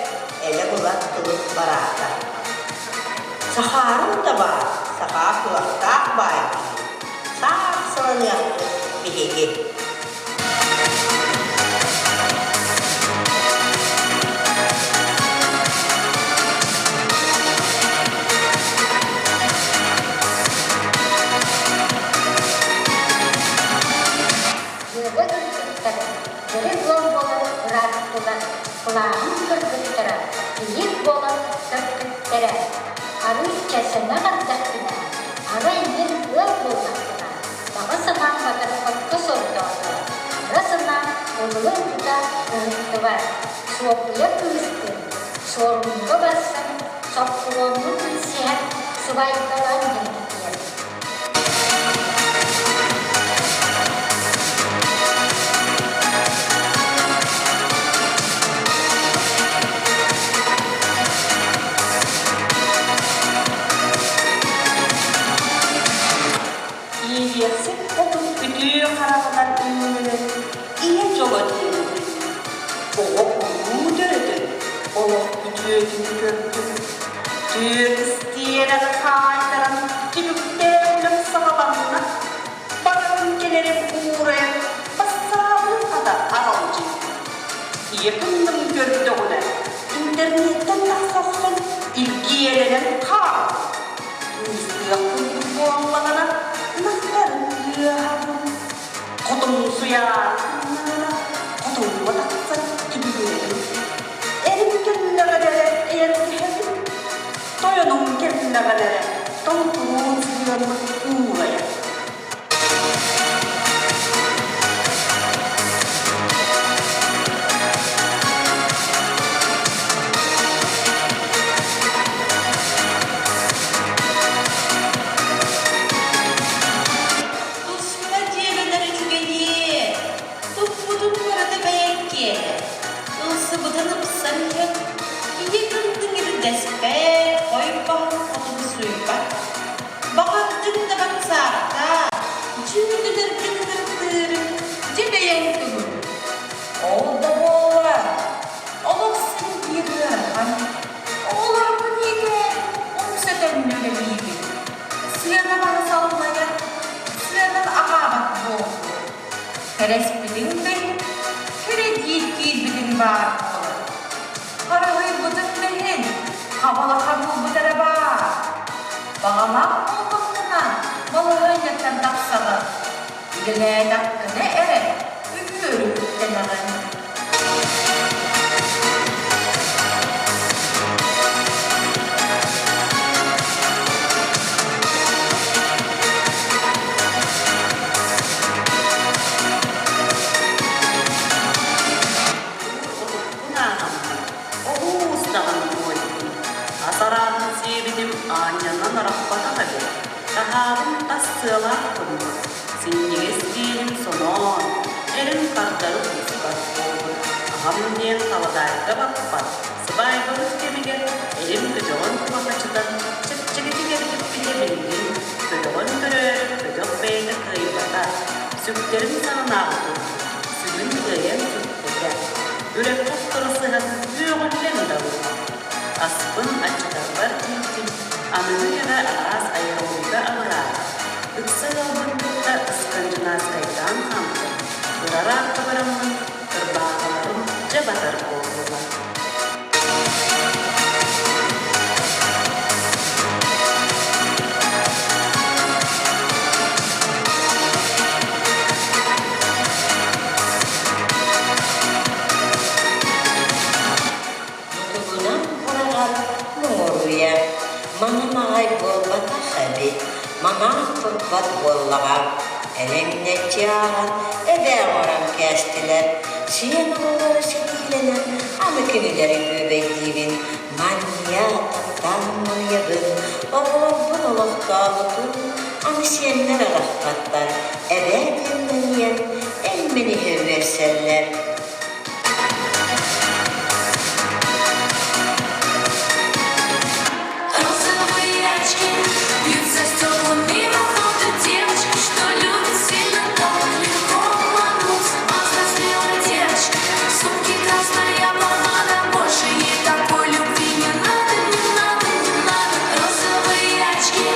элэ-была тылын бараата. Сахаарым да баар, сахаа кыахтаах баай киһи, саах сыланыахпыт биһиги. Дьүөгэ кыргыттар дьөрү ыал буолан ырааттылар, кылааһым кыргыттара кийиит буолан көппүттэрэ. Арыычча сэнэх эрдэхпинэ, арай мин ыал буоллахпына, баҕа санаам батарбакка сордоото, ыра санаам ылылын тута ыһыктыбат. Суоппуйа кыыстыын Суорумньуга барсан, соппуруоннуу билсиһэн, сыбаайбалаан диэбитигэр. Иэйиэхсит хотун үтүө хараҕынан үүнүнэн ийэ дьоло диэбитин, оҕо улуу төрөтөн олох үтүөтүн көрдүм. Түөрт истиэнэҕэ хаайтаран түбүктээх үлэм саҕаланна. Барарым кэлэрим уурайан бассаабын хата аралдьый. Ийэ кынным көрдөҕүнэ интернеттэн тахса охсон илгиэлэнэн хааллым. Кыыстыах курдук буоллаҕына ынахтарын ыаһабын. Хотумсуйаары гыннаҕына хотоҥҥо тахсан түбүгүрэбин. Эрим кэллэҕинэ эрэ эйэргэһэбин. Тойонум кэллэҕинэ эрэ тоҥкуруун сыһыаммыт уурайар. Туспа дьиэлэнэр үчүгэйиэ, туппутун барыта бэйэҥ киэнэ, ылсыбытын ыпсан иһэн, ийэ кынтыҥ ирдэспэт, хойбоһун хотун суйбат. Баҕардыҥ да батсаартаа, дьүөгүлэргин ытыртыырыҥ, дьэ бэйэҥ көҥүл. Ол да буоллар, олох син биир ыарахан. Оҕолорбун иитээри умса төннүгэлиибин. Сыана баһа саллайар, сыанан аҕаабат буоллум. Кэрэспитиҥ да иһин, кирэдьиит киирбитин баар буолар. Харыһыйбытын да иһин, хабалаха буолбут эрэ баар. Баҕалаах буоллаххына, балаһыанньаттан тахсаҕын. Үлэлээтэххинэ эрэ үгүөрү үктэнэҕин. Отуккун ааҕаммын, оҕус даҕаны туойдум. Ас арааһын сиэбитим аанньанан арахпатах эбит. Таһаабын тас сыалаах гыммыт, синньигэс диэһим соноон. Эрим хардары кууспат буолбут. Аҕам диэн халадаайга баппат. Сыбаайбабыт кэмигэр эрим көтөҕөн кумахачытан чэпчэкитик эргиппитэ билигин көтөҕөн көрөөрү көтөх бэйэтэ кыайбата. Сүктэрин саҕанааҕы курдук сүгүн кыайан сүкпэтэ. Үрэххэ охторо сыһан үөҕүллэн да ылла. Аспын аччатарбар тиийдим, аныгы үйэҕэ араас аэробика абыраата. Ыкса ыалбын кытта ыскандьынаскайдаан хаамтым, кыра бараммын, ырбаахыларым дьэ батар буоллулар. Мутугунан быраҕар муҥуруйа, Маҥан аҕай буолбатах эбит, Маҥан турбат буоллаҕа. Элэҥнэччи ааҕан эбээ оҥорон кээстилэр. Сиэн оҕолоро ситиилэнэн аны кинилэри бүөбэйдиибин, манньа таптаан муҥуйабын, оҕолорбун олохтообутум, аны сиэннэр арахпаттар, эбээ диэн мэнийэн, эн-мэниһэ үөрсэллэр. Розовые очки бьются стеклами вокруг девочка, что любит сильно, так легко обмануть. Повзрослела девочка, в сумке красная помада, больше ей такой любви не надо, не надо, не надо. Розовые очки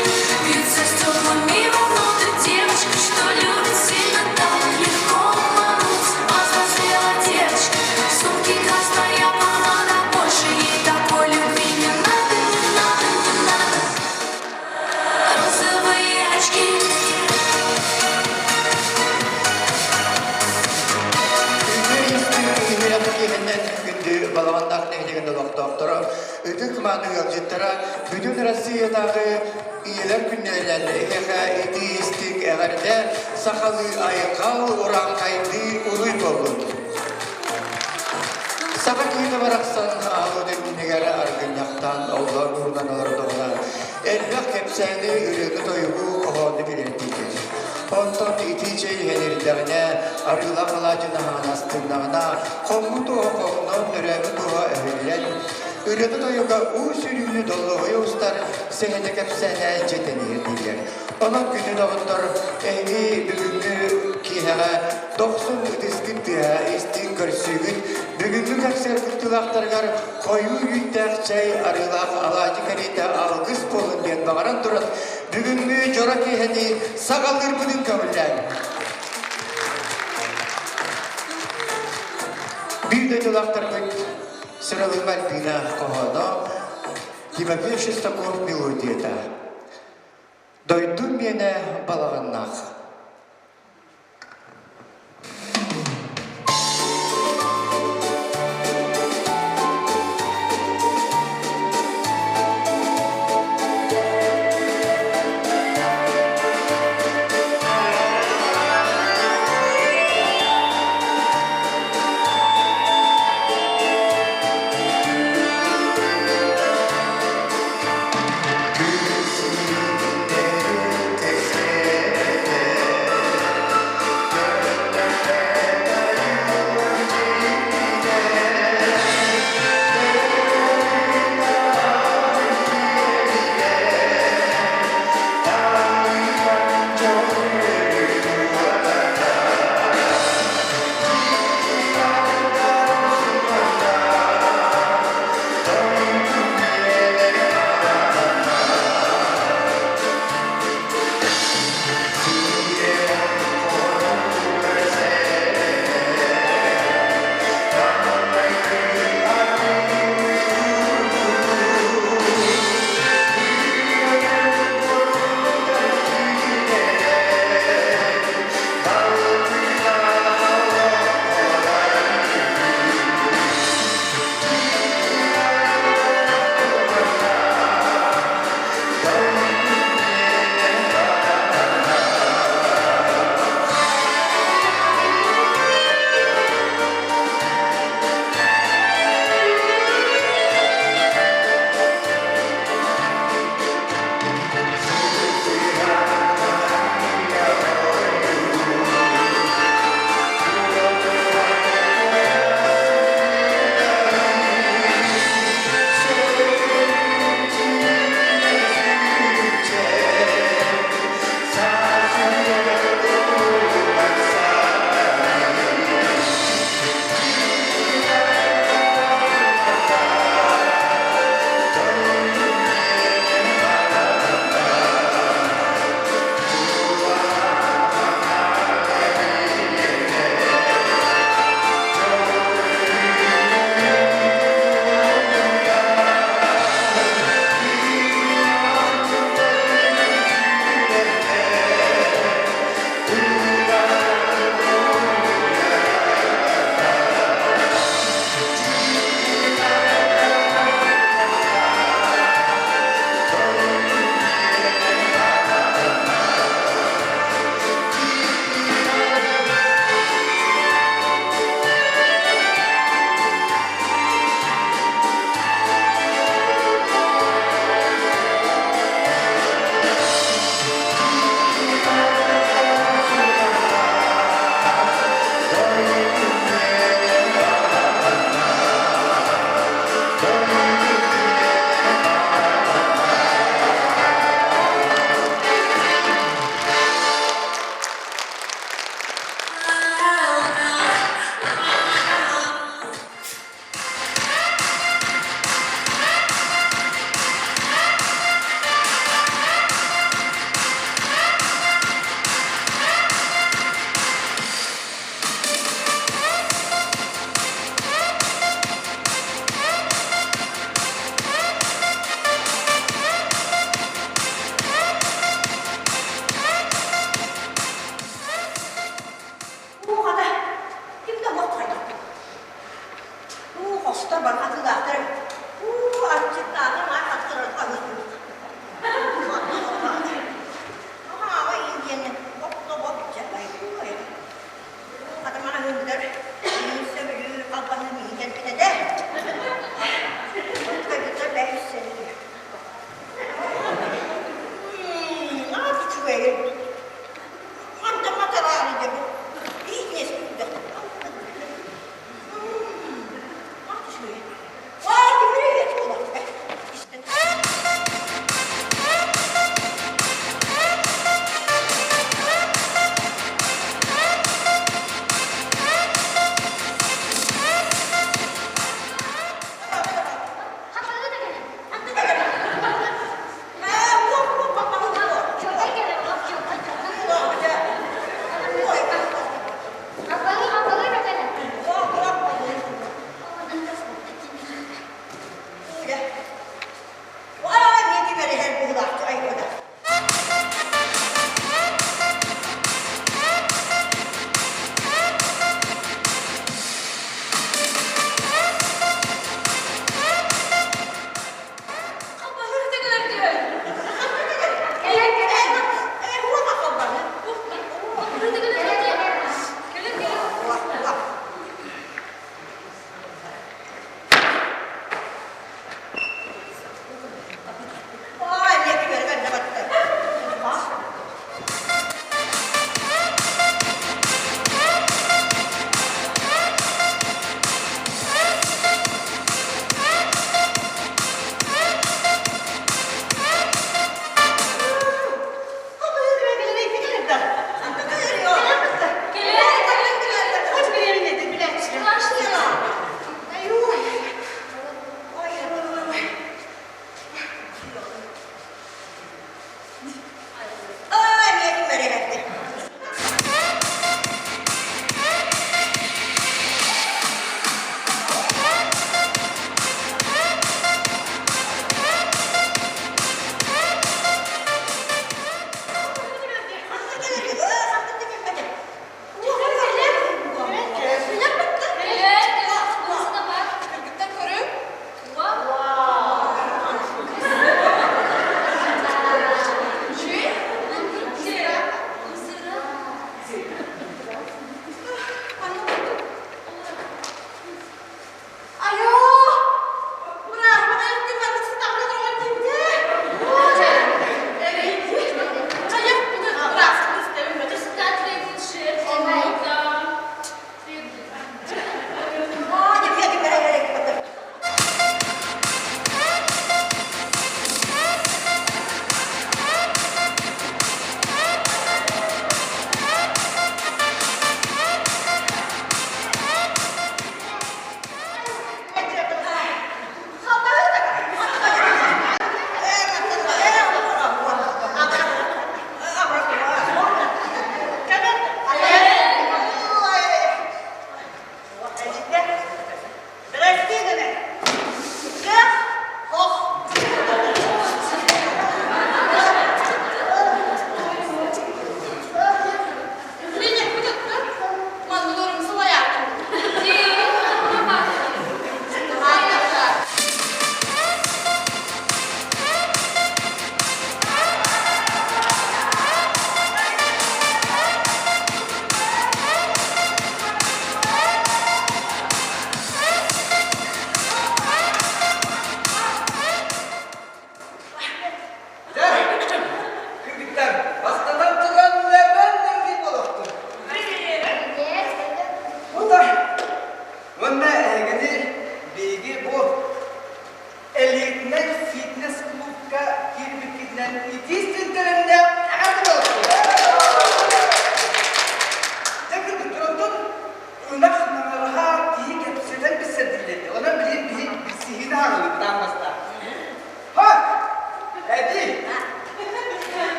бьются стеклами вокруг девочка, что любит сильно, так легко обмануть. Повзрослела девочка, в сумке красная помада, больше ей такой любви не надо, не надо, не надо. Розовые очки. Иһинэн күндү Балаҕаннаах нэһилиэгин олохтоохторо, ытык мааны ыалдьыттара Бүтүн Россиятааҕы ийэлэр күннэринэн эһиэхэ итии-истиҥ эҕэрдэ, сахалыы айхал, урааҥхайдыы уруй буоллун! Саха киһитэ барахсан аһылык иннигэр аргынньахтаан оллоон уурунан олордоҕуна, элбэх кэпсээни, ырыаны-тойугу, хоһоону билэрдиигин. Онтон итии чэй иһэн ирдэҕинэ, арыылаах алаадьын аһаан астыннаҕына, хоммут уоһа хоҥнон, төрөөбүт уоһа өһүллэн, ырыата-тойуга уу сүрүүнү доллоһуйа устар сэһэнэ кэпсээнэ дьиэтэн иһэр дииллэр. Онон күндү доҕоттор, эһиги бүгүҥҥү киэһэҕэ дохсун ытыскыт тыаһа истиҥ көрсүүгүт бүгүҥҥү кэпсээр кыттыылаахтарыгар хойуу үүттээх чэй арыылаах алаадьы кэриэтэ алгыс буолун диэн баҕаран туран бүгүҥҥү дьоро киэһэни саҕалыырбытын көҥүллээҥ. Биир дойдулаахтарбыт Сыралыма Альбина хоһооно Тимофей Шестаков мелодията Дойдум миэнэ балаҕаннаах.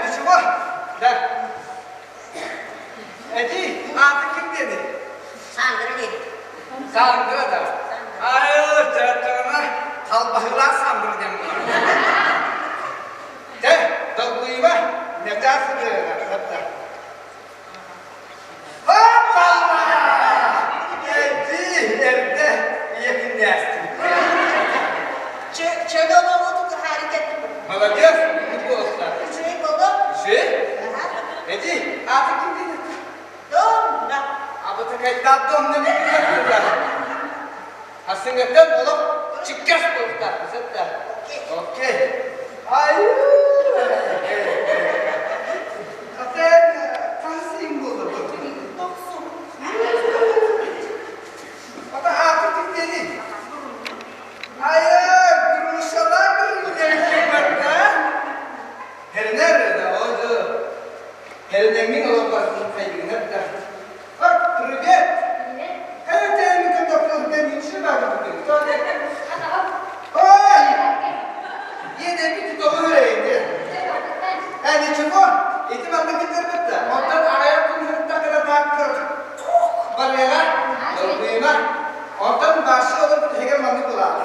Ничего, да. Эти, ааты ким диэни? Сандра диэни. Сандра да. Айыл, чаччаҕына халбаһыылаах Сандра диэн буолар. Дьэ, долгуйума, ньачаас ырыаҕа, сапта. Хаппалла! Эти, эрдэ ийэтиннээстин. Чөл олоҕу тутуһаары кэллим. Молодец, буолуохтаах. Үчүгэй буолуо? Үчүгэй? Эти, ааты ким диэн? Домна. Абытыкайдаах домна диэн Ассыҥҥаттан олох чиккэс буолуохтаах. Сытта. Окей. Ай. Атын хас син буолла Тохсун. Ата ааты ким диэни? Айа, грушалар күрүлүнэн Хернер да оду. Хернеңин олоппасын хайгынар да. Ак, привет! Онтон башы олор бүтэһигэр маннык булааты.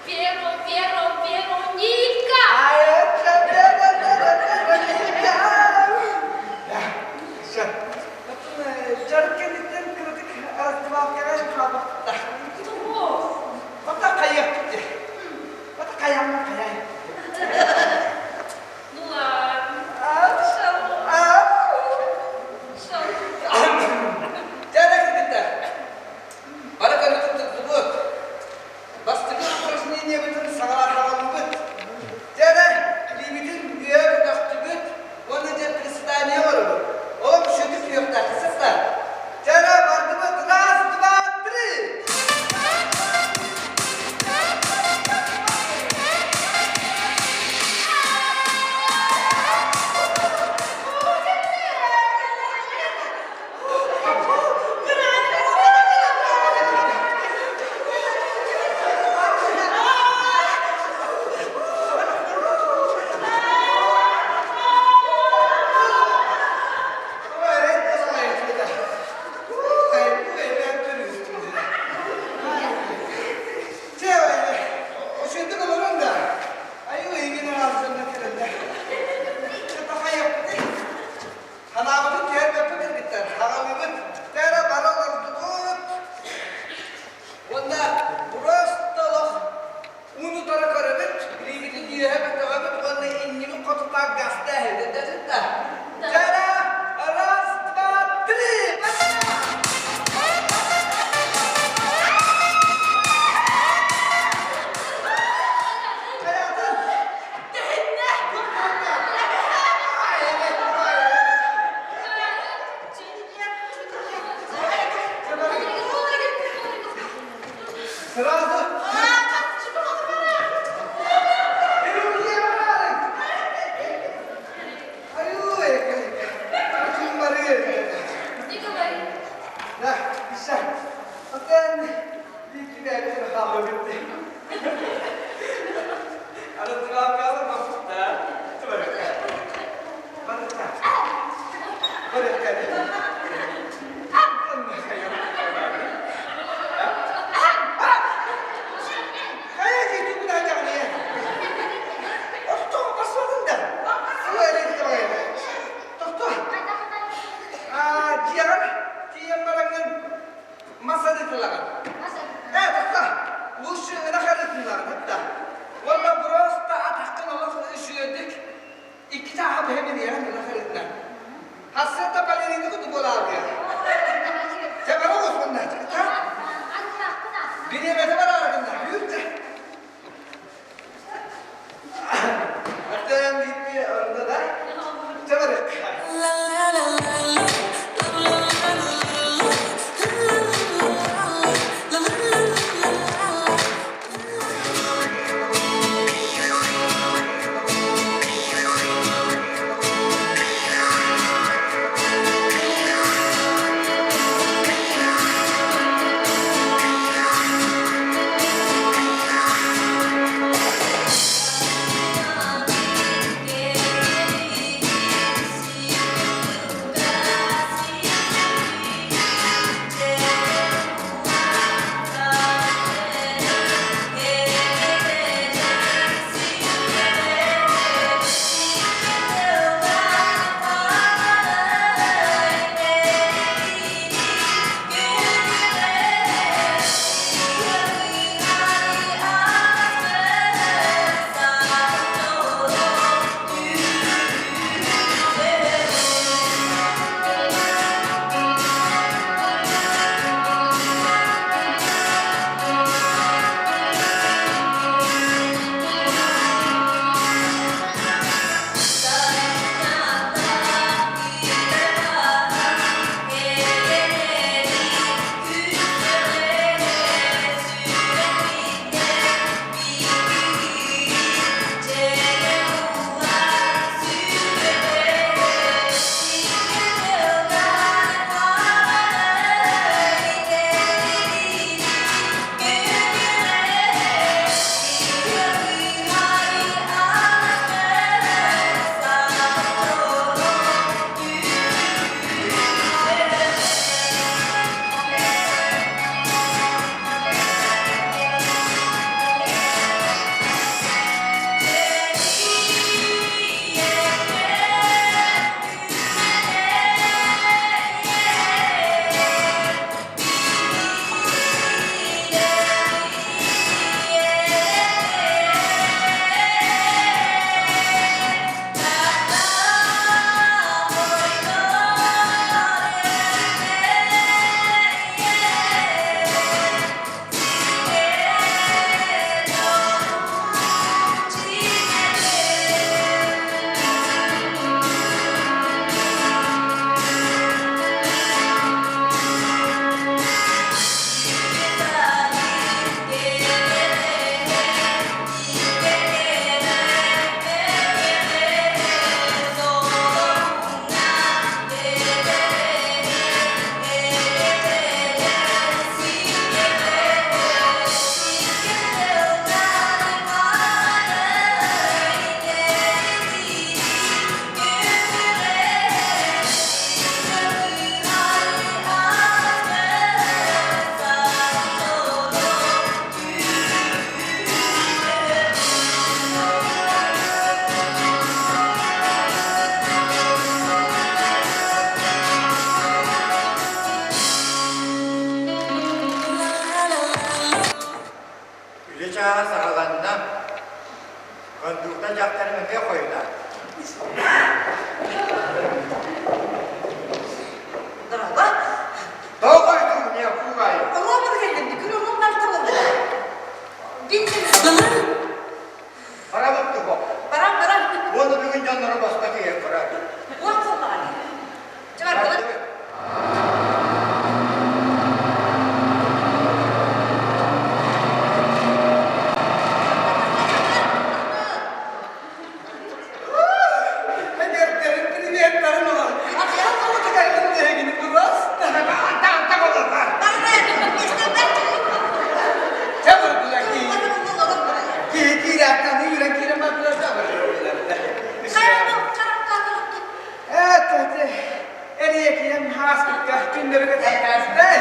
Веро, Веро, Вероника! Ну ладно. Шо? Бастакы упражнениебытын саҕалаатаҕаллыбыт. Дьэ эрэ, илиибитин үөр көтөхтүбүт уонна дьэ приседание оҥоробут. Ол сүдү сүһүөхтээх сыста. Дьэ эрэ, бардыбыт. Раз, два, три! Ханаабытын түһэрбэппит кыргыттар, хаҕалыыбыт, тара бара олордубут. Уонна просто олох ууну-утары көрөбүт, илиибитин үөһэ көтөҕөбүт уонна иннибит хоту так гастаа да. Тара, раз, два, три! Сразу. Не говори. Да, Отен Дьиэҕэр тиийэн бараҥҥын мас атыылаҕын. Лучше ынах арыытыннаҕын да. Уонна просто атаххын олох үчүгэйдик икки чааһа быһа миниэҕин ынах арыытынан. Хассыата балерина курдук буолаалыа. Чэ бара оҕус уонна Бириэмэтэ бараары гынна. Үүрдэ. Артем биирби онно да. Чэ барыахха. Үлэ чааһа саҕаланна. Кондуктор дьахтарым эмиэ хойутаат. Дорога. Тоҕо хойутуугун ийэ куугаайы? Оруобуна кэллим, күн оруом барта буолла. Барабыт туһу. Баран, баран. Уонна бүгүн дьоннору босхо тиийэн көрөр. Уот буоллаҕа Чэ бардыбыт. Эдэрдэрин приветтарын ылан, ахсаан оҕото кэллим диһигини просто. Чэ бурдула киһи киирээттэн үүрэн киирэн бардылар да Ээ, эриэкийэм ааспыкка күннэргэ тэлкээстэй.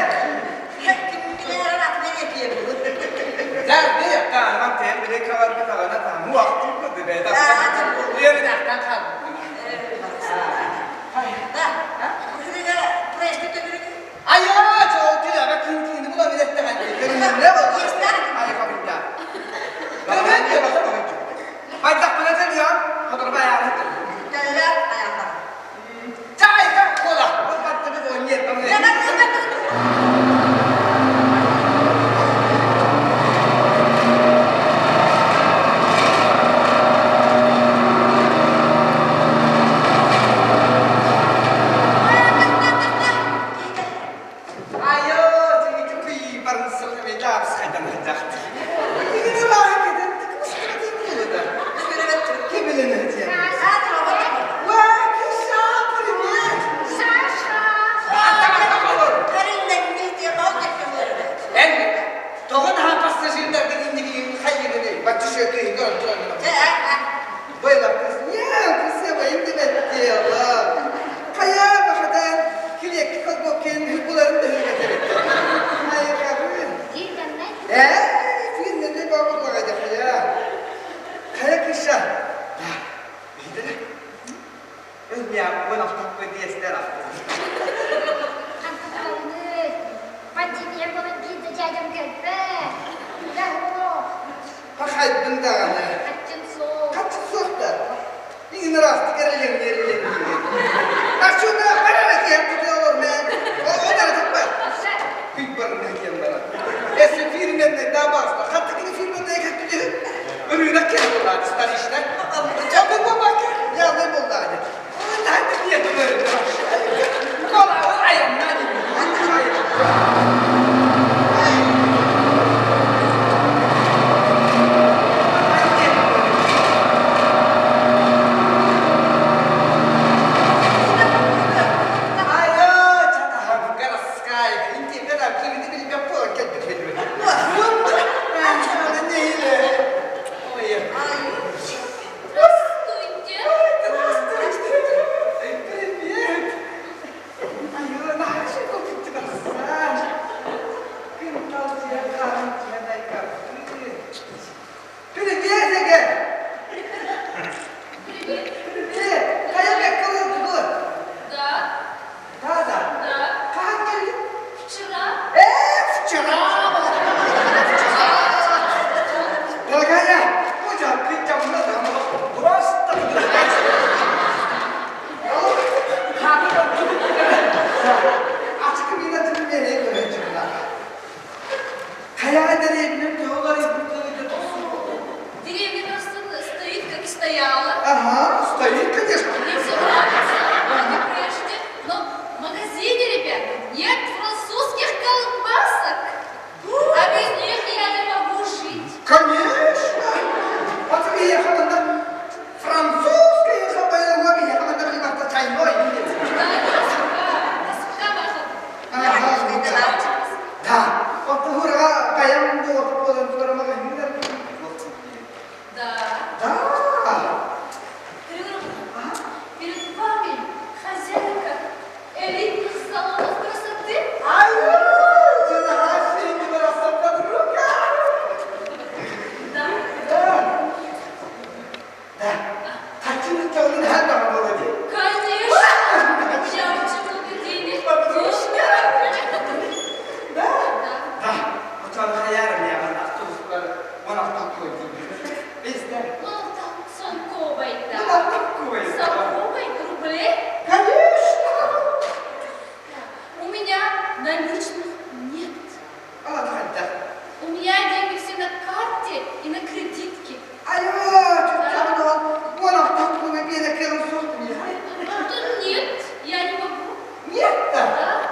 Дәрди таанам тэн биле каварга тагана тааму ахтуу курду бэйда. Уйарын ахтан хаалбыт. Айа, чооту яра кин кини була билетте ханди. Көрүннэ болду. Ай кабыл. Айбын даҕаны. Хаччын суох. Хаччын суох да. Иҥин ыраастык эрэлэҥниэр илэҥниир. Арчуна барара киһи тутуя олор мэн. Ол эрэ туппат. Күй барына диэн баран. Эссе фирменный да баста. Хатта кини фирменный кэттү. Ырыынак кэлэ буоллаады, столичный. Чапы бабака, ялы буоллаады. Здравствуйте. Здравствуйте. Привет. Привет, Эгэ! Привет. Привет! Хайа бэккэ олордугут? Да. Да, да. Да. Хаһан кэллиҥ? Вчера. Э, вчера! Вчера! Дорогая, просто Деревня просто стоит, как и стояла. Ага, стоит, конечно. Мне все нравится, как и прежде. Но в магазине, ребята, нет французских колбасок. А без них я не могу жить. Конечно! Вот приехала на французская чайной. Да, тоска, тоска ваша. Ага, да. Вот ура, баян Да. Да. Перед вами хозяйка элитных салонов красоты. Ай, подруга. Да. Да. Да. Конечно. У меня очень много денег. Подружка. Да? Да. Да. Ну, там солковой, да. Ну, Солковой рублей? Конечно. У меня наличных нет. У меня деньги все на карте и на кредитке. Да нет, я не могу. Нет-то? Да.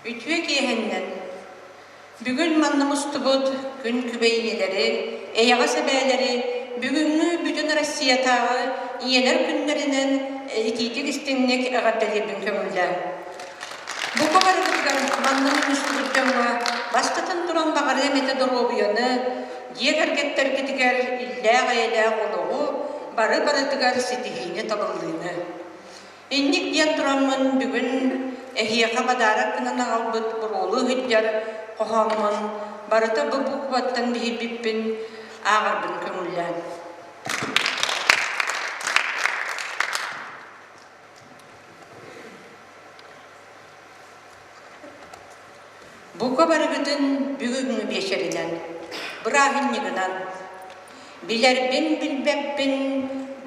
Үтүө киэһэннэн! Бүгүн манна мустубут күн күбэй ийэлэри, эйэҕэс эбээлэри бүгүҥҥү бүтүн Россиятааҕы ийэлэр күннэринэн итиитик истиҥник эҕэрдэлиирбин көҥүллээҥ. Бука барыгытыгар манна мустубут дьоҥҥо бастатан туран баҕарыам этэ доруобуйаны, дьиэ кэргэттэргитигэр иллээх-эйэлээх олоҕу, бары барытыгар ситиһиини табыллыыны. Инник диэн тураммын бүгүн эһиэхэ бадаарак гынан аҕалбыт буруолуу сылдьар хоһооммун барыта бу букваттан биһирбиппин ааҕарбын көҥүллээн. Бука барыгытын бүгүҥҥү биэчэринэн, бырааһынньыгынан, билэрбин-билбэппин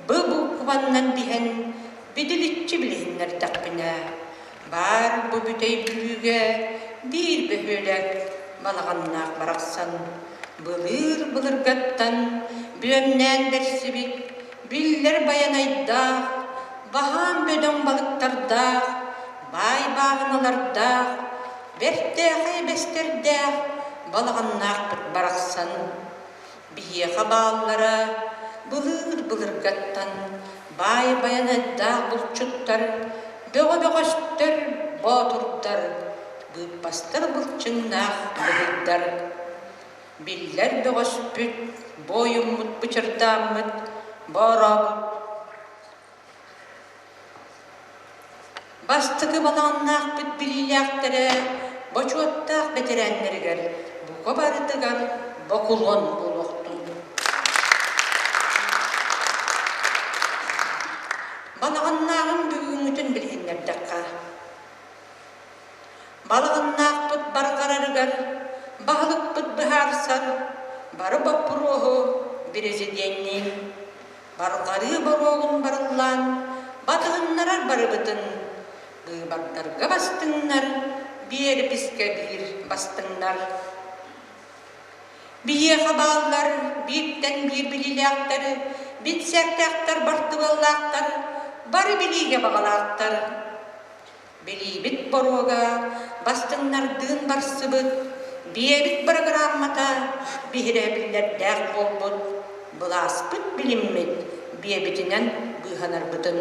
бы букваннан биһэн бидиличчи билиһиннэрдэхпинэ, баар бу бүтэй Бүлүүгэ биир бөһүөлэк балаҕаннаах барахсан былыыр-былыргаттан бүөмнээн бэрсибит биллэр байанайдаах, баһаам бөдөҥ балыктардаах, баай бааһыналардаах, бэртээхэй бэстэрдээх балаҕаннаахпыт барахсан. Биһиэхэ бааллара былыыр-былыргаттан баай байанайдаах булчуттар, бөҕө-бөҕөстөр, боотурдар, быыппастар былчыҥнаах быһыйдар. Биллэр бөҕөспүт, буойуммут бычырдааммыт, боорообут Бастакы балаҕаннаахпыт билиилээхтэрэ бочуоттаах бэтэрээннэригэр бука барытыгар бокулуон буолуохтун. Балаҕаннааҕым бүгүҥҥүтүн билиһиннэрдэххэ. Балаҕаннаахпыт барҕарарыгар баһылыкпыт быһаарсар бары боппуруоһу президенниин барҕарыы боруогун барыллаан батыһыннарар барыбытын быыбардарга бастыҥнар биэрэпискэ биир бастыҥнар Биһиэхэ бааллар бииртэн биир билиилээхтэр, бинсээктээхтэр, бартыбыаллаахтар, бары билиигэ баҕалаахтар. Билиибит боруога бастыҥнардыын барсыбыт, биэбит бырагырааммата биһирэбиллэрдээх буолбут, былааспыт билиммит биэбитинэн быыһанарбытын.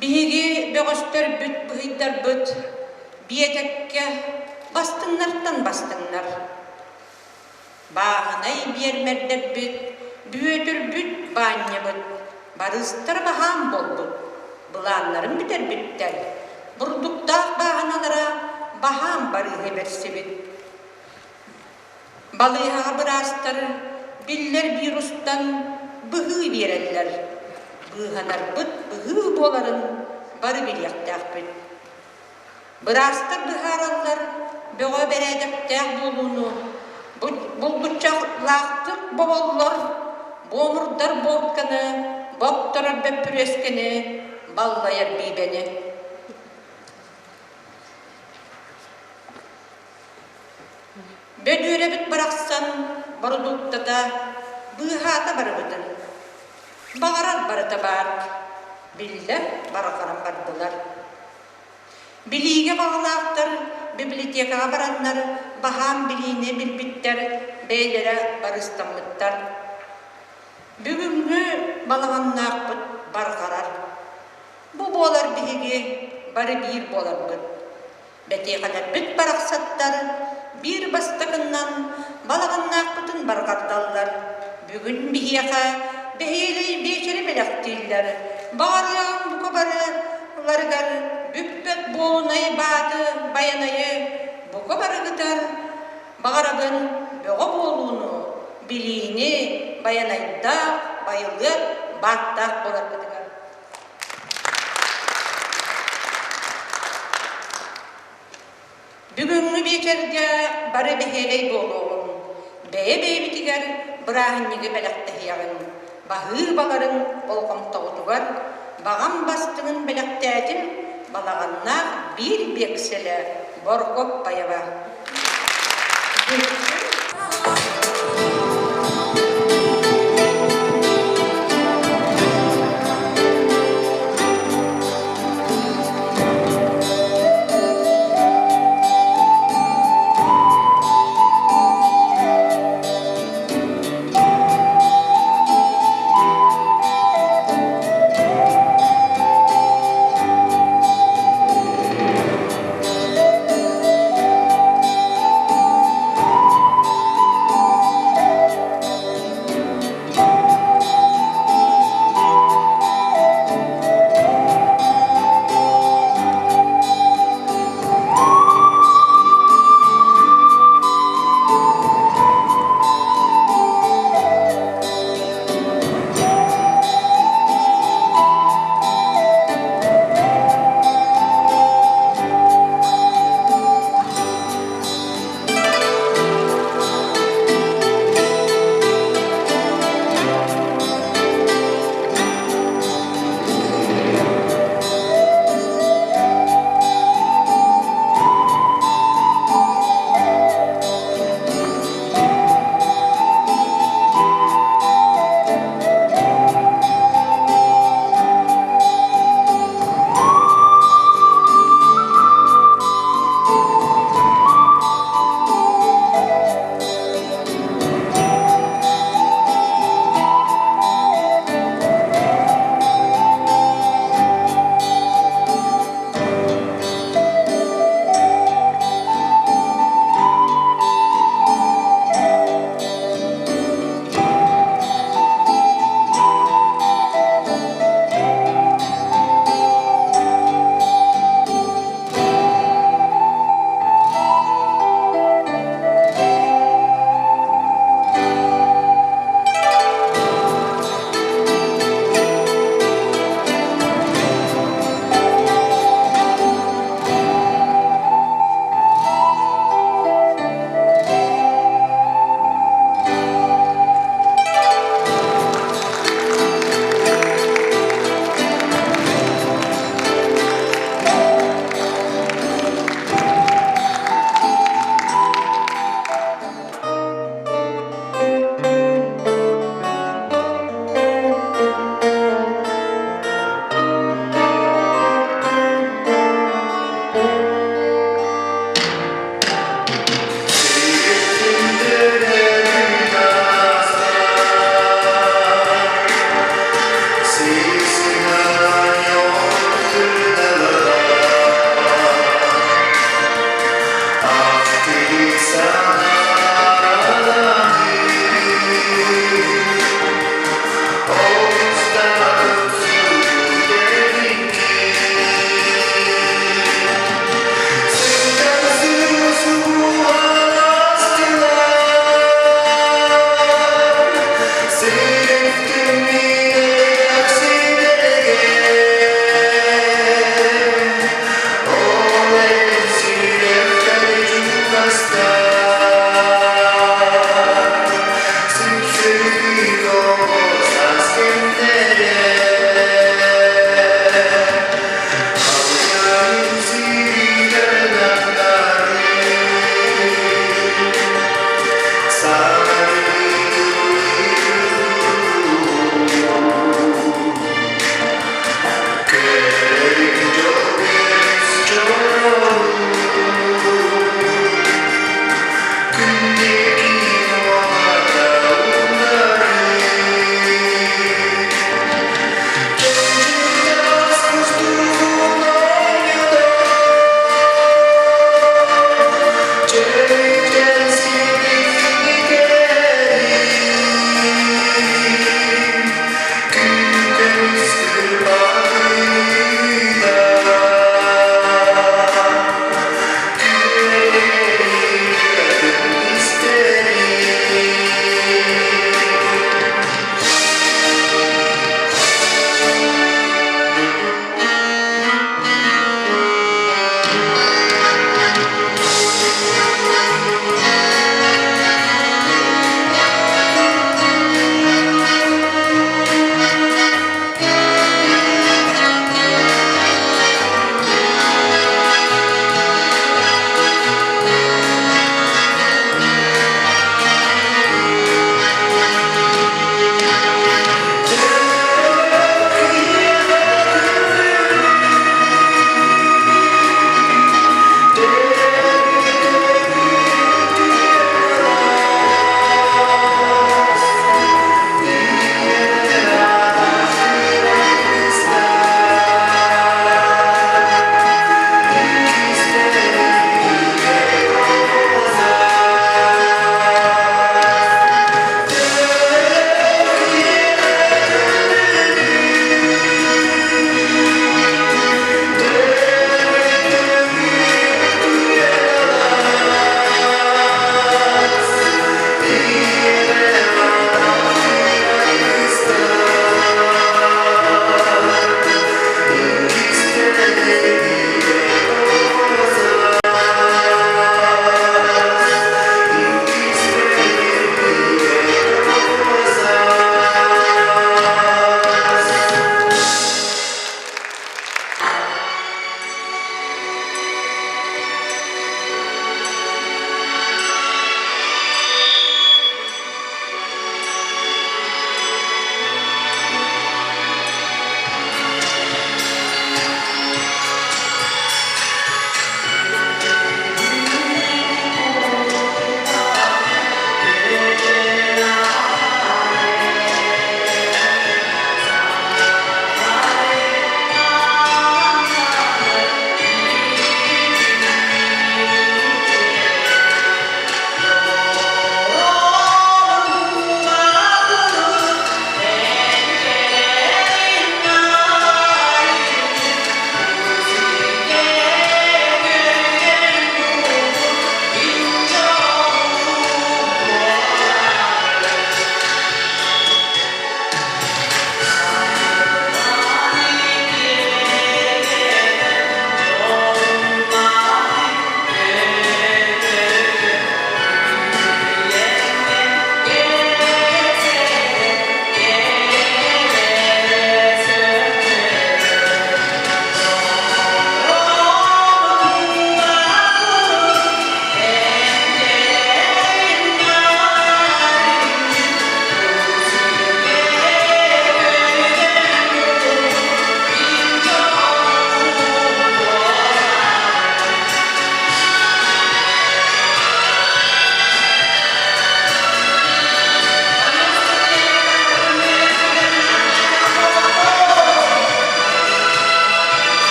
Биһиги бөҕөстөрбүт, быһыйдарбыт биэтэккэ бастыҥнартан бастыҥнар. Бааһынай биэрмэрдэрбит, Бүөтүрбүт, Баанньабыт барыыстара баһаам буолбут, былааннарын бүтэрбиттэр, бурдуктаах бааһыналара баһаам барыыһы бэрсибит. Балыыһаҕа быраастар биллэр вирустан быһыы биэрэллэр. Быыһанарбыт быһыы буоларын бары билиэхтээхпит. Быраастар быһаараллар бөҕө бэрээдэктээх буолууну булгуччалаахтык боболлор, буомурдар буокканы, бопторор бөппүрүөскэни, баллайар биибэни. Бөдүөрэбит барахсан бородууктата быыһаата барыбытын. Баҕарар барыта баар, биллэр барҕаран бардылар. Билиигэ баҕалаахтар библиотекаҕа бараннар баһаам билиини билбиттэр, бэйэлэрэ барыстаммыттар. Бүгүҥҥү балаҕаннаахпыт барҕарар. Бу буолар биһиги бары биир буоларбыт. Бэтиэхэлэрбит барахсаттар биир бастакыннан балаҕаннаахпытын барҕардаллар. Бүгүн биһиэхэ бэһиэлэй биэчэри бэлэхтииллэр. Баҕарыаҕыҥ бука барыларыгар бүппэт буолунай бааты байанайы бука барыгытар баҕарабын бөҕө буолууну, билиини байанайдаах, байылыат бааттаах буоларгытыгар. Бүгүҥҥү биэчэргэ бары бэһиэлэй буолуоҕуҥ, бэйэ-бэйэбитигэр бырааһынньыгы бэлэхтэһиэҕиҥ, баһыыбаларын болҕомтоҕутугар баҕам бастыҥын бэлэхтээтим балаҕаннаах биир биэксэлэ Боркуоппаева.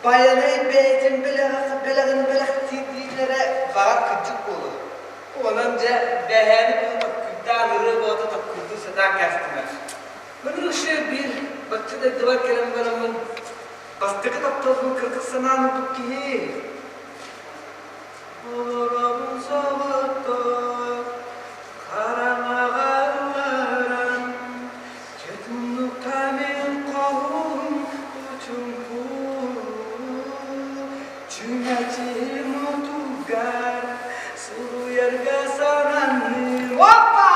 Байанай бэйэтин бэлэҕин бэлэхтиир дииллэрэ баҕар кырдьык буолуо. Онон дьэ бэһээни быһа токкуйдаан ырыа буота токкуйдуу сатаан кээстилэр. Ынырык биир бачча дойдубар кэлэн бараммын бастакы тапталбын кырдьык санаан ылбыт киһи. Олоробун соҕотох хараҥаҕа ылларан Чөтуннукка мин хоһуун учуҥкуу Чүмэчим отугар суруйарга сананным Опа!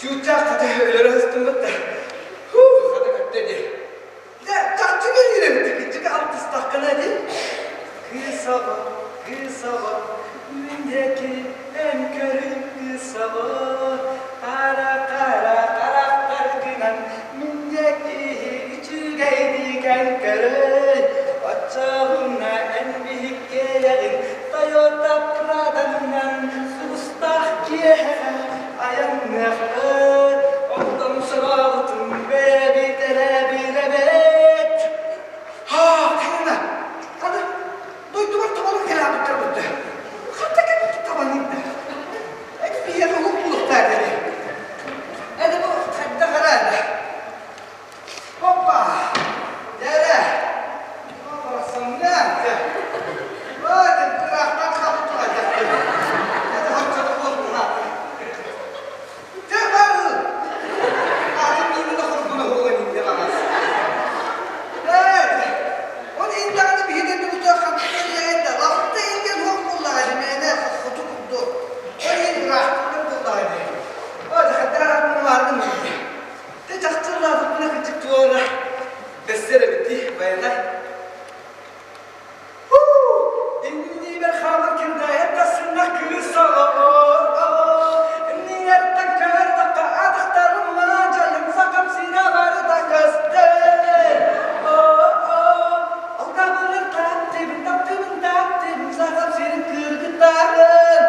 Чуучаах хата өлөрө сыстыммыт да, хата көттө дии. Дьэ, чахчы кэлиир эбит, кырдьык алтыстаххына дии. Кыыс оҕо, кыыс оҕо, үүнэки эн көрүҥ кыыс оҕо, хара-хара харахтаргынан мин диэки үчүгэйдик эн көрөй, оччоҕуна эн биһиккиэйэҕин Тойота Праданынан сулустаах киэһэҕэ айанныахпыт, онтон сороҕутун бэйэбит эрэ билэбит. Haa, хайана, аны дойдубар табалар кэлээбиттэр бүтэ. Ханна кэлбит табаный да? Эти биһиэхэ уһук булуохтаах эти. Эти бу хайдах эрэ Опа! Дьэ барахсаҥҥа дьэ. Ой, ыраахтан хаалбыт туһайдахтын. Это харчыта буолбуна. Дьэ, бары! Атын миинин охоргуна буолан инде баҕас. Ээ, ол индаҕаны биһиги бүгүтэ хантан лапта инген хуох буоллаҕа димээнэ хоту курдук. Ол иһин ыраахтан буоллаҕа дии. О, дьахтар мунуаргын Дьэ чахчы улаатыппына кырдьык туора бэссэр эбит дии, байанай. Иннибэр хаалан кирдээйэн тахсынна кыыс Иннилэртэн көһөрдөххө атахтарым маадьайым сахам сирэ барыта көстөр. Алдабылыр таптыбын, таптыбын, таптыбын, сахам сирин кыргыттарын.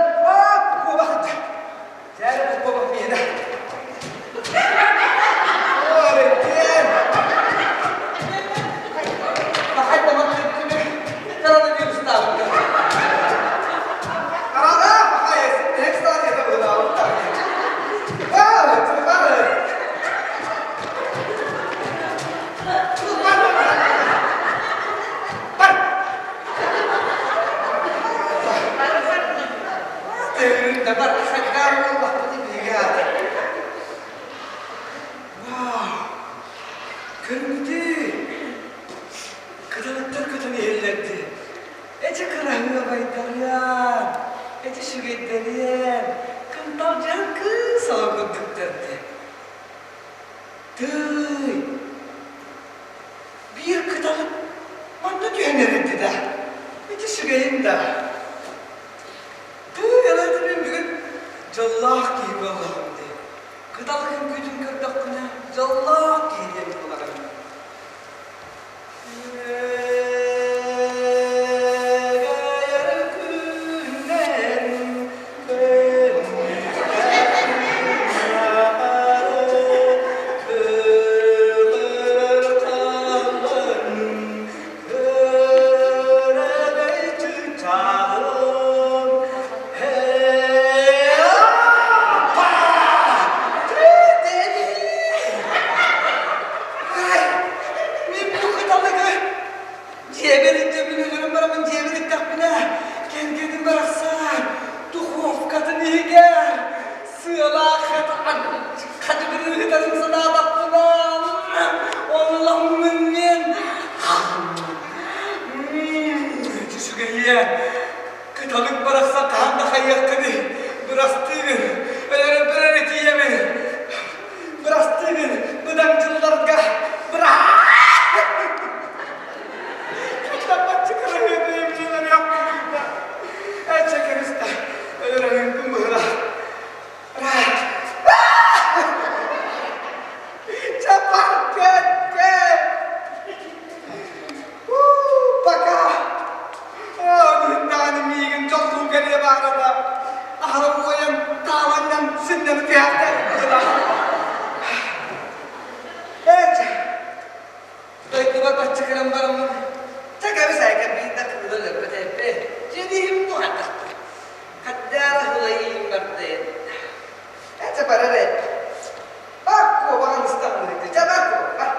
Куобахыт. Дьэ, куобах миэнэ. Көрбүтүй, кыталыктар көтөн иһэллэрди. Эчи кыраһыабайдарыан, эчи үчүгэйдэриэн, кынталдьыһан кыыс оҕо курдуктар дии. Тыый, биир кыталык манна түһэн эрэрди да, ити үчүгэйин да. Тыый, аны мин бүгүн дьоллоох киһи буоллаҕым дии. Кыталык үҥкүүтүн көрдөхпүнэ, дьоллоох киһи диэн буоларым. баара да, аһара уойан, тааланнан сынньаны түһээхтэр быһыылаах. Ээ, дойдубар бачча кэлэн бараммын, чэ кэбис айка биир да кыылы өлөрбөт эбиппин. Дьиэлииһим туһатахпын. Хаддаара хылайыым бардайын. Ээ, барар эбит. Бар куобаҕын ыстаҥныыты, чэ бар куоба, бар.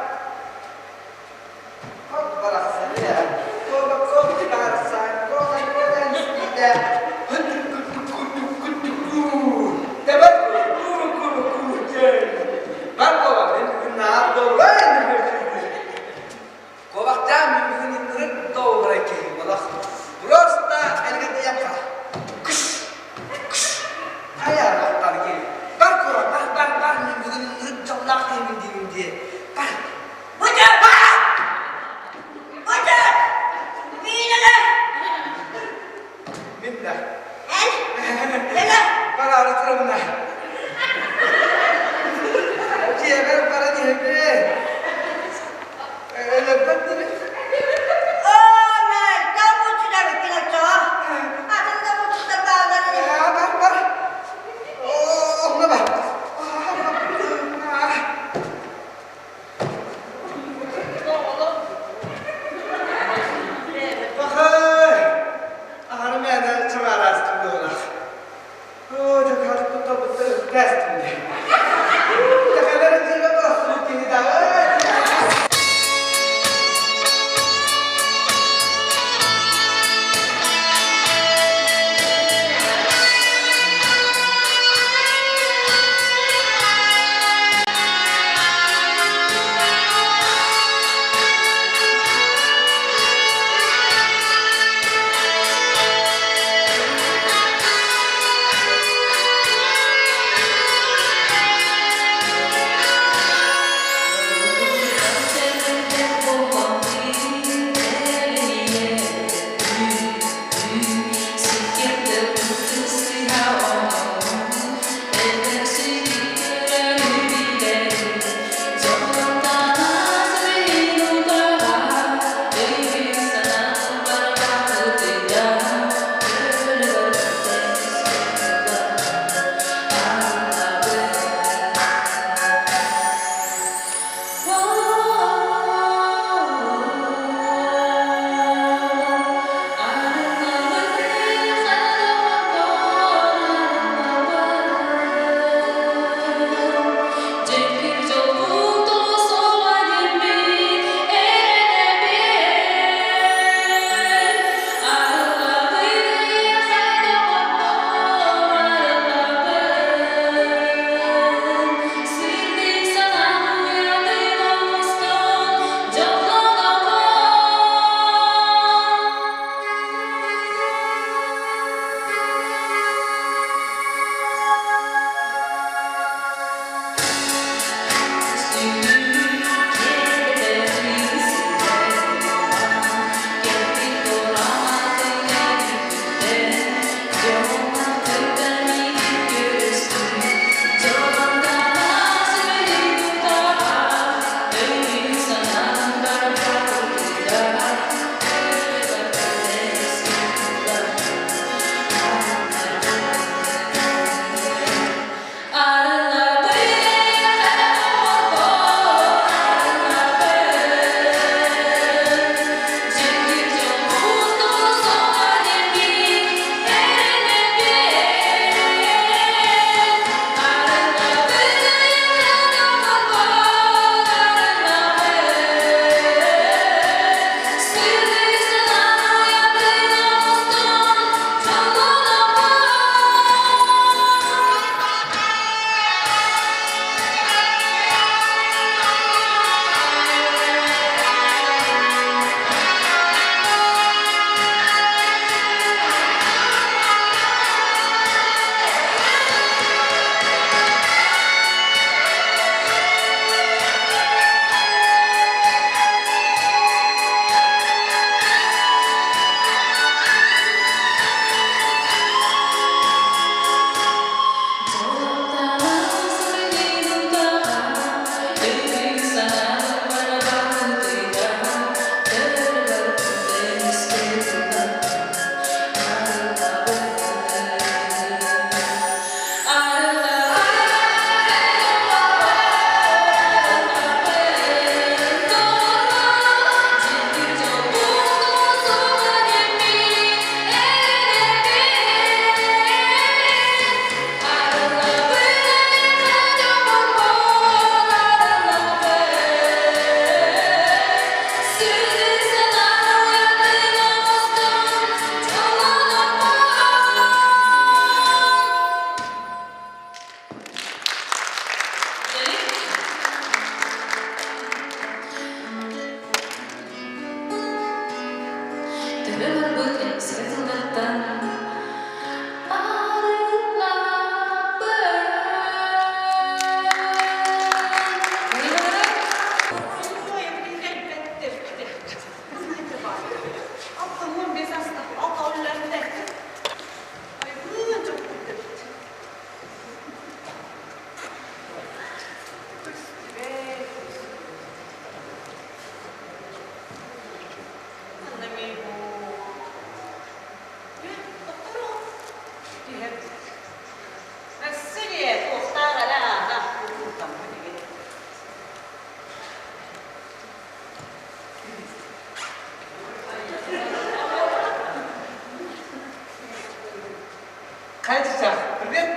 Хайа чычах, привет.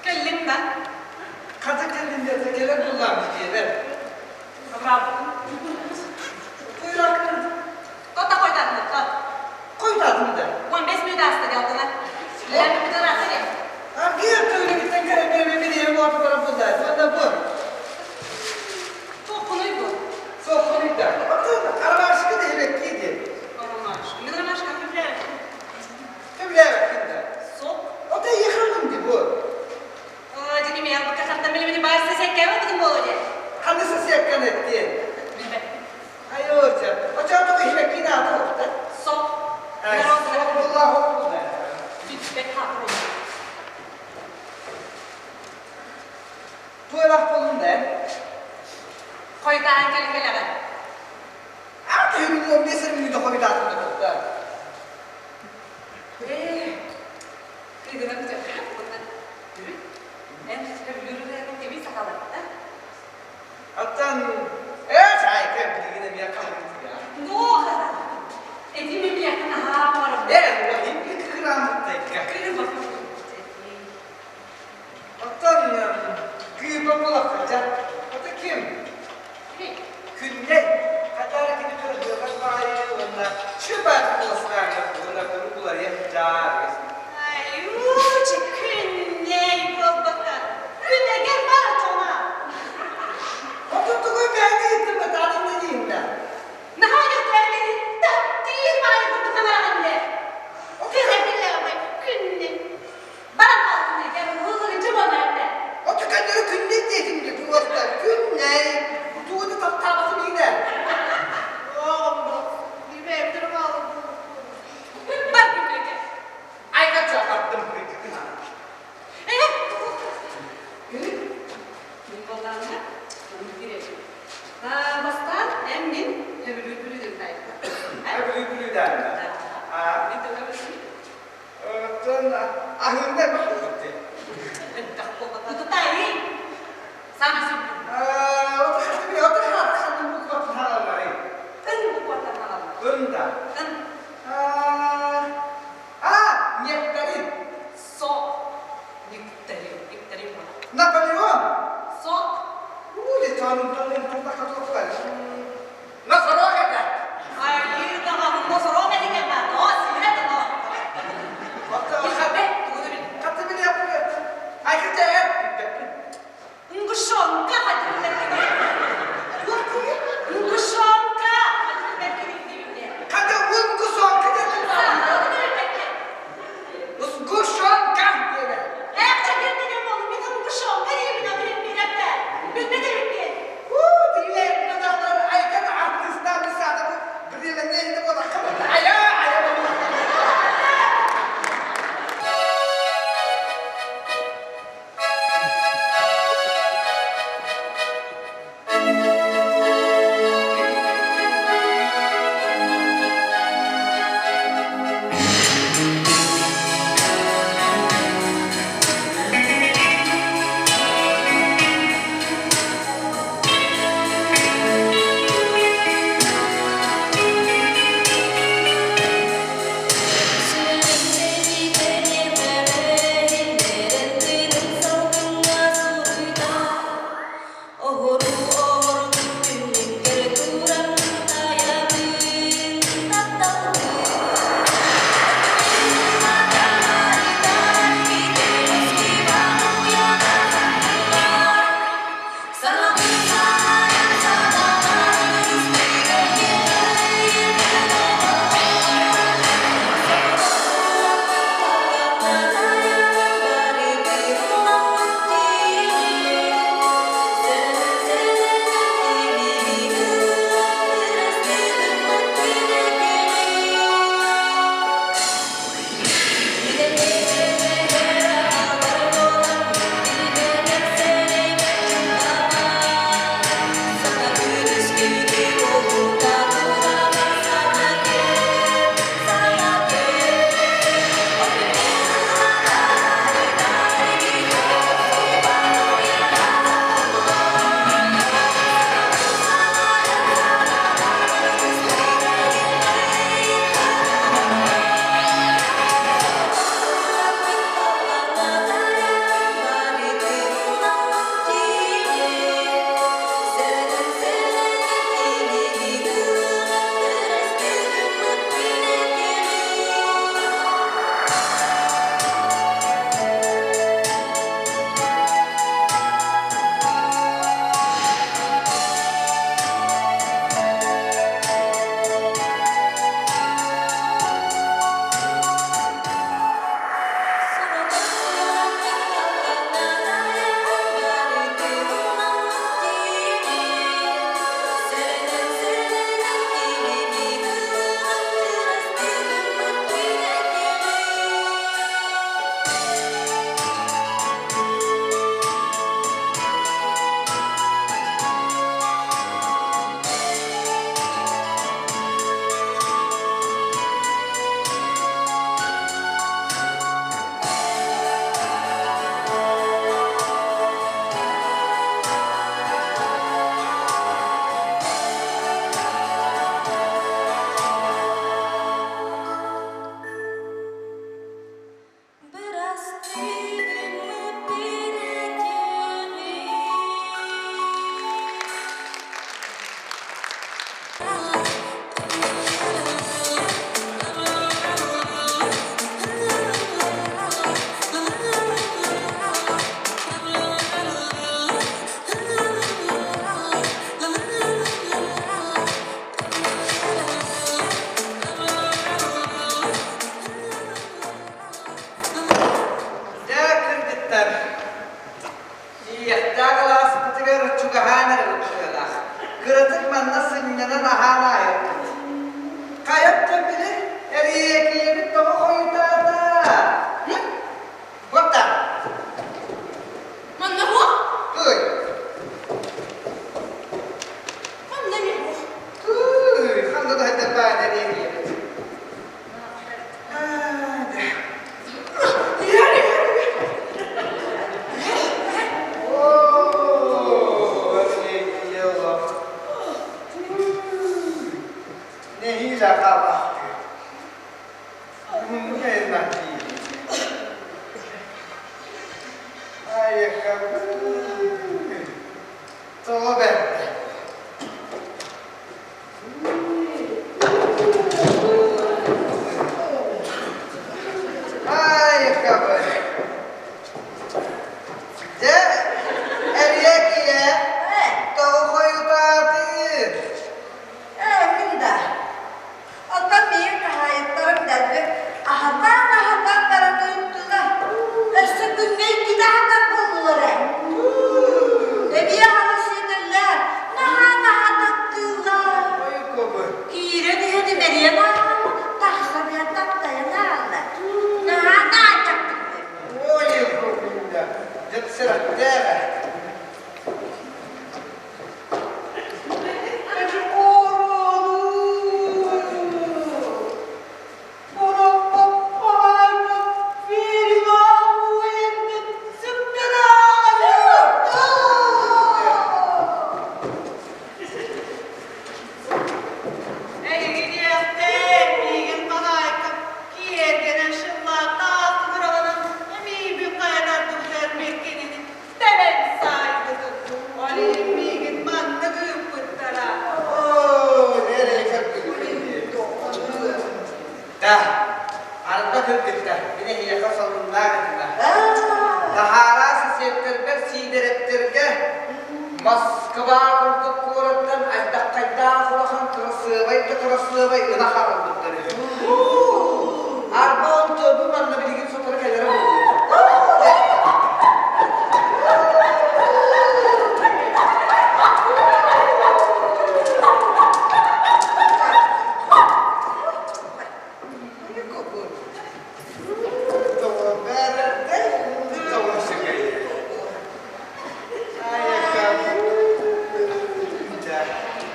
Кэллиҥ да? Хата кэллин диэтэ кэлэн буллаам диэбэр. Абраабытым. Туйракын. Тота хойдатым, тот. Хойдатым да. 15 минут ааста дьалтына. Ләммитин ааста дьэ. Аргыйар төөлүгүттэн кэлэн бэрэбэ бириэмэ буолар буллаа. Уонна бу. Тоққунуй бу. Соққунуй да. Оттон ромашка дэһибэккии диэн. Ромашка. Мин ромашка сөбүлээбэппин. Сөбүлээбэккин да. Сок. Ото ехалым ди бу. Дьини мен албакка хаттан билимини баарса сэккэбэ бутун буолу дьэ. Ханысы секкэн эттиэн. Билбэппин. Айооча. Очоотоҕу иһибэккиин аата уохта. Сок. Сок буллаа хок буллаа. Бүппэт хаапыр Туорах болун да. Хойутаан кэлин кэлэҕин. Аата хүрүн 15 мүнүүтэ хойутаатын да тутта. Ээ, кыыгынан күтүөххэ уонна үрүт. Эн сөбүлүүр кими сахаларта? Оттон ээ чайка билигин эмиэ хаһыытыйа. Нуоха! Эти мен билиэххин наһаа баҕарабын. Ээ, импик кыраамыттайга. Кыырбах. Оттон кыырба булахха Ото ким? Күннэй. Хатара кини кырдыгас баайы уонна шыбаат куластааҥа уонна куру буларыах дьаарыс. Айуучи, күннэй буолбата. Күнэгэр бар тома. Ото тугу бэйни иттимэ таатынна дииннэ. Наһаа дьахтар таптыыр баайы курдук санааҕын дэ. Кыһа күннэй. Баран хаалтын эгэр уһуллугунча буолбатта. Ото көннөрү күннэй диэтим де туостар. Күннэй. Тугу да таптаабатын иинэ. Бар күннэйгэ. Айга чакаттым Э, Мин буоллаҕына, маннык кириэбин. Бастаан эн мин төбүлүүр бүлүүдүн тайта. Бүлүү бүлүүдään. А, мин төбүлүүр Оттон аһыырда бахтыбытты. Тутутайый. Самый симптом. Ото хаты букватын хаалалары. Ын букваттан хаалалар. Ында. Ын. А, нектарин. Со. Нектарин. Нектарин буолар. Наполеон. Со. Ули танын танын тантахатоқпай. Носорог это. Айыы даҕаны носорог этиҥэр баар. Оо, сибирэ тоно. Хаты билиэппин. Айгыта эп. Ингушонка. Дьэ, кыргыттар, Тиийиэхтээх алааспытыгар чугаһаан эрэ быһыылаах. Кыратык манна сынньанан аһаан ааһыахпыт. Хайа да били эриэкийэбит тоҕо хойутаата? Вот так. Манна буо? Ой. Манна ми буо? Ой, ханна да хайдар баар эриэкийэбит. Нэһиилэ хаалаахтыы. Тоҕо бэрт. Айыкабын. Дьэ, эрийэ-кийэ, тоҕо хойутаатыыр? Ээ, мин да. Оттон миигин хаһаайыттарым дэлби аһатаан-аһатаан баран ыыттылар. Өссө күҥҥэ иккитэ аһатар буоллулар ээ. Эбии аһара сиэтэллэр, наһаа-наһаа таптыыллар. Киирэн иһэн имэрийэн ааһаллар, тахсан иһэн таптайан ааһаллар. Наһаа наайтардыктар. Ой, дьэ, Эйигиниэхтэн миигин хаһаайка киэргэнэн шыллаахтаах кыраланан эмиийбин хайа тардыбыт эрмиккинини тэбэн саайбытым. Ол иһин миигин маннык ыыппыттара. Да, арда кыргыттар, мин эһиэхэ сонуннаах этим Таһаараа сиэттэрбэр Сиидэрэптэргэ Москва курдук куораттан ардаххайдаах улахан кырасыабай да кырасыабай ынах аҕалбыттар үһү. Арба онтуобу манна билигин сотору кэлэрэ буолуо.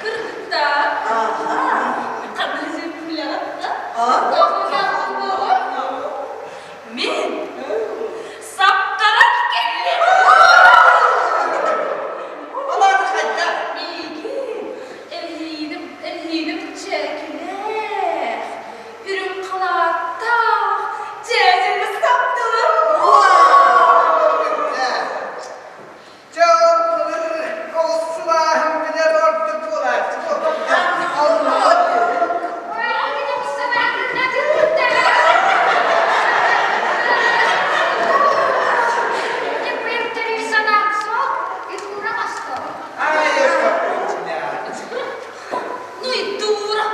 Кыргыттар. Мин саптаран кэллим. Миигин эрһииним, эрһииним чээкилээх, үрүҥ халааттаах дьээдьэни саптылар. Дьэ ол былыр оҕус сылааһын билэр ордук буолааччы Ну и дура!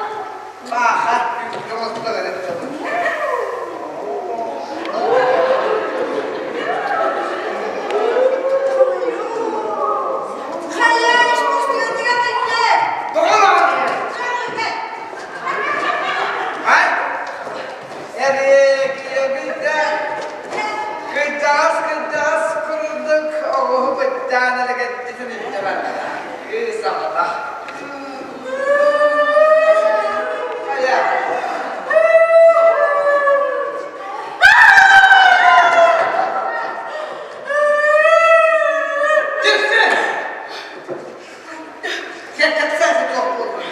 Хайа, искусственныйга кэллэ! Кырдьаҕас кырдьаҕас курдук оҕуһу быттаан элэгэттитин илдьэ барда. Кыыс аҕата. Хайа? Түссе! Сен капсаасы туох буолла?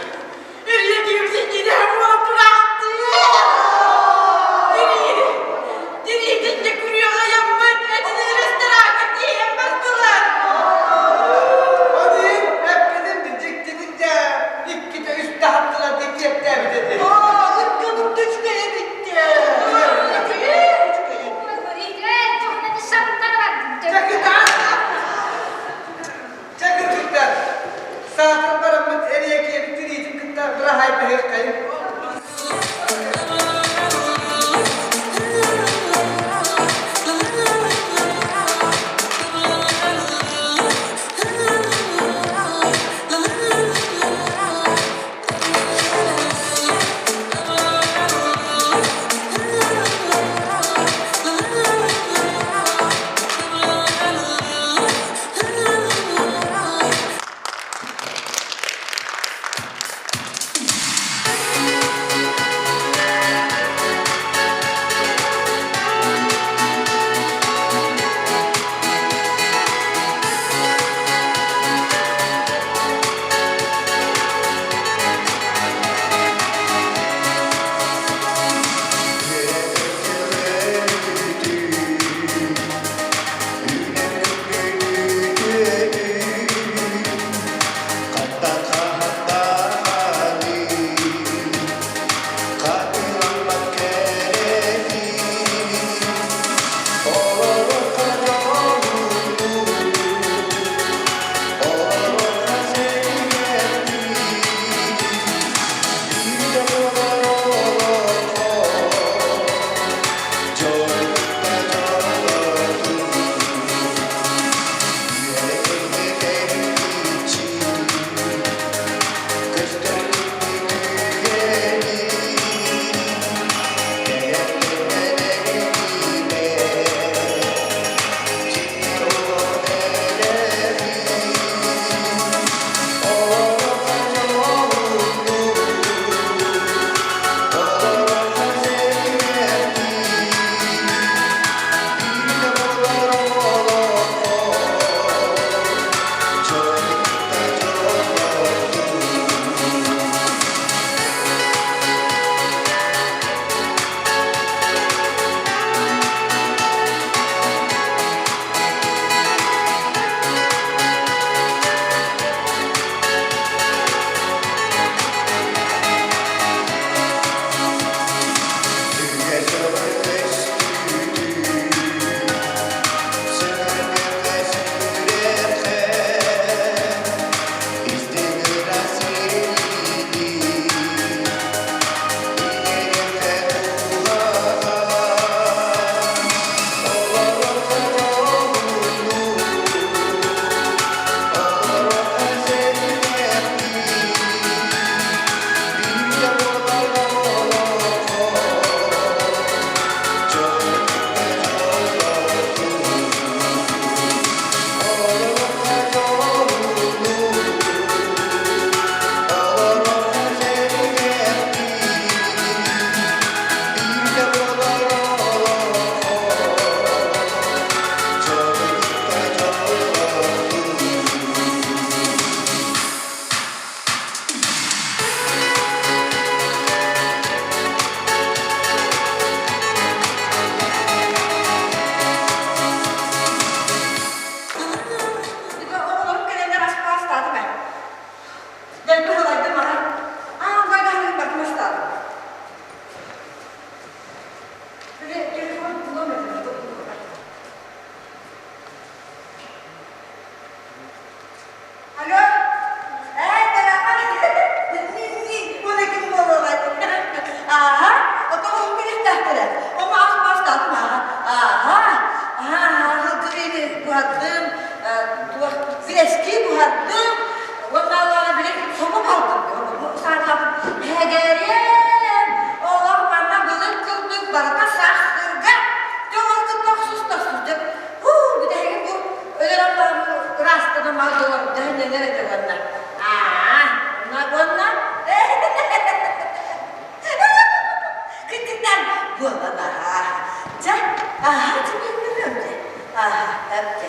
Аха, эптэ.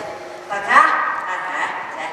Пока. Аха, чэ.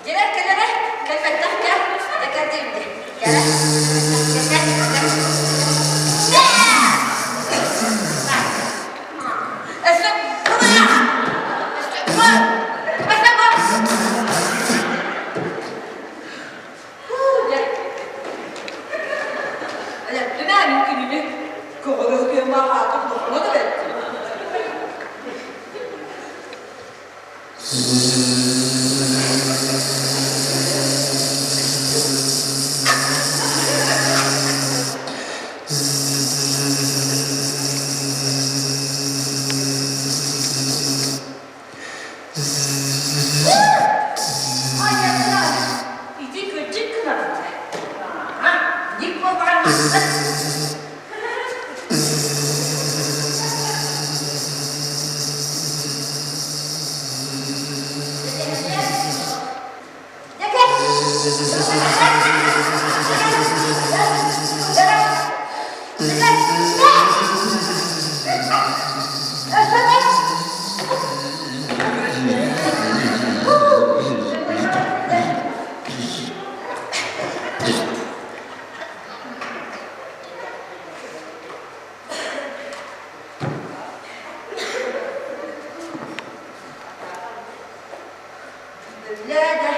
Кэлэр кэлэрэ, кэлбэттэх кэл, кэлдиимди. Кэлэ. Иди кырдьык гынабыт. Ник буолбаҕан Үлэ да.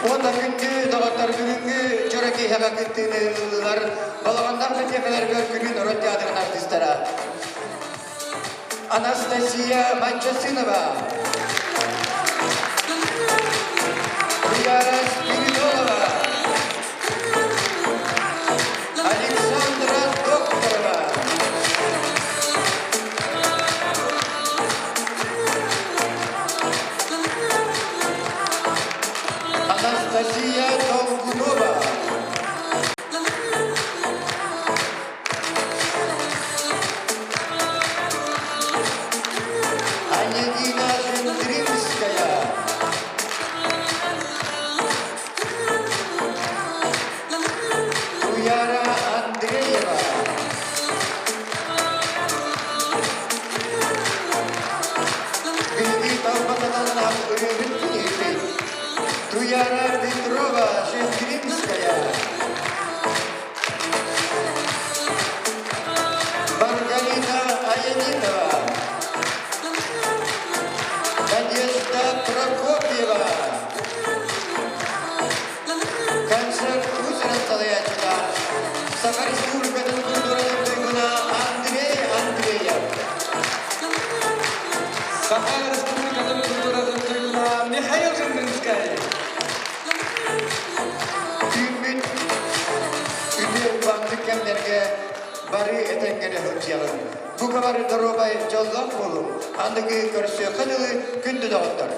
Уонна күндү доҕоттор бүгүҥҥү дьоро киэһэҕэ кыттыыны ыллылар Балаҕаннаах бэтиэхэлэригэр күнү норуот театрын артыыстара Анастасия Манчасынова, Туяра Спиридонова, Александра Докторова. Анастасия Долгунова. Анегина Жендринская. Туяра Андреева. Биһиги талбатананнаах ырыабыт киһиппит Туяра Петрова Жендринская. Маргарита Аянитова. Надежда Прокопьева. Концерт Кузеров салайааччыта Саха Республикатын культуратын туйгуна Андрей Андреев. Саха Республикатын культуратын туйгуна Михаил Жембинскай. Түүммүт үтүө бандык кэмнэргэ бары этэҥҥэ сылдьыаҕыҥ. Бука бары доруобай, дьоллоох буолуҥ. Аныгы көрсүөххэ дылы күндү доҕоттор!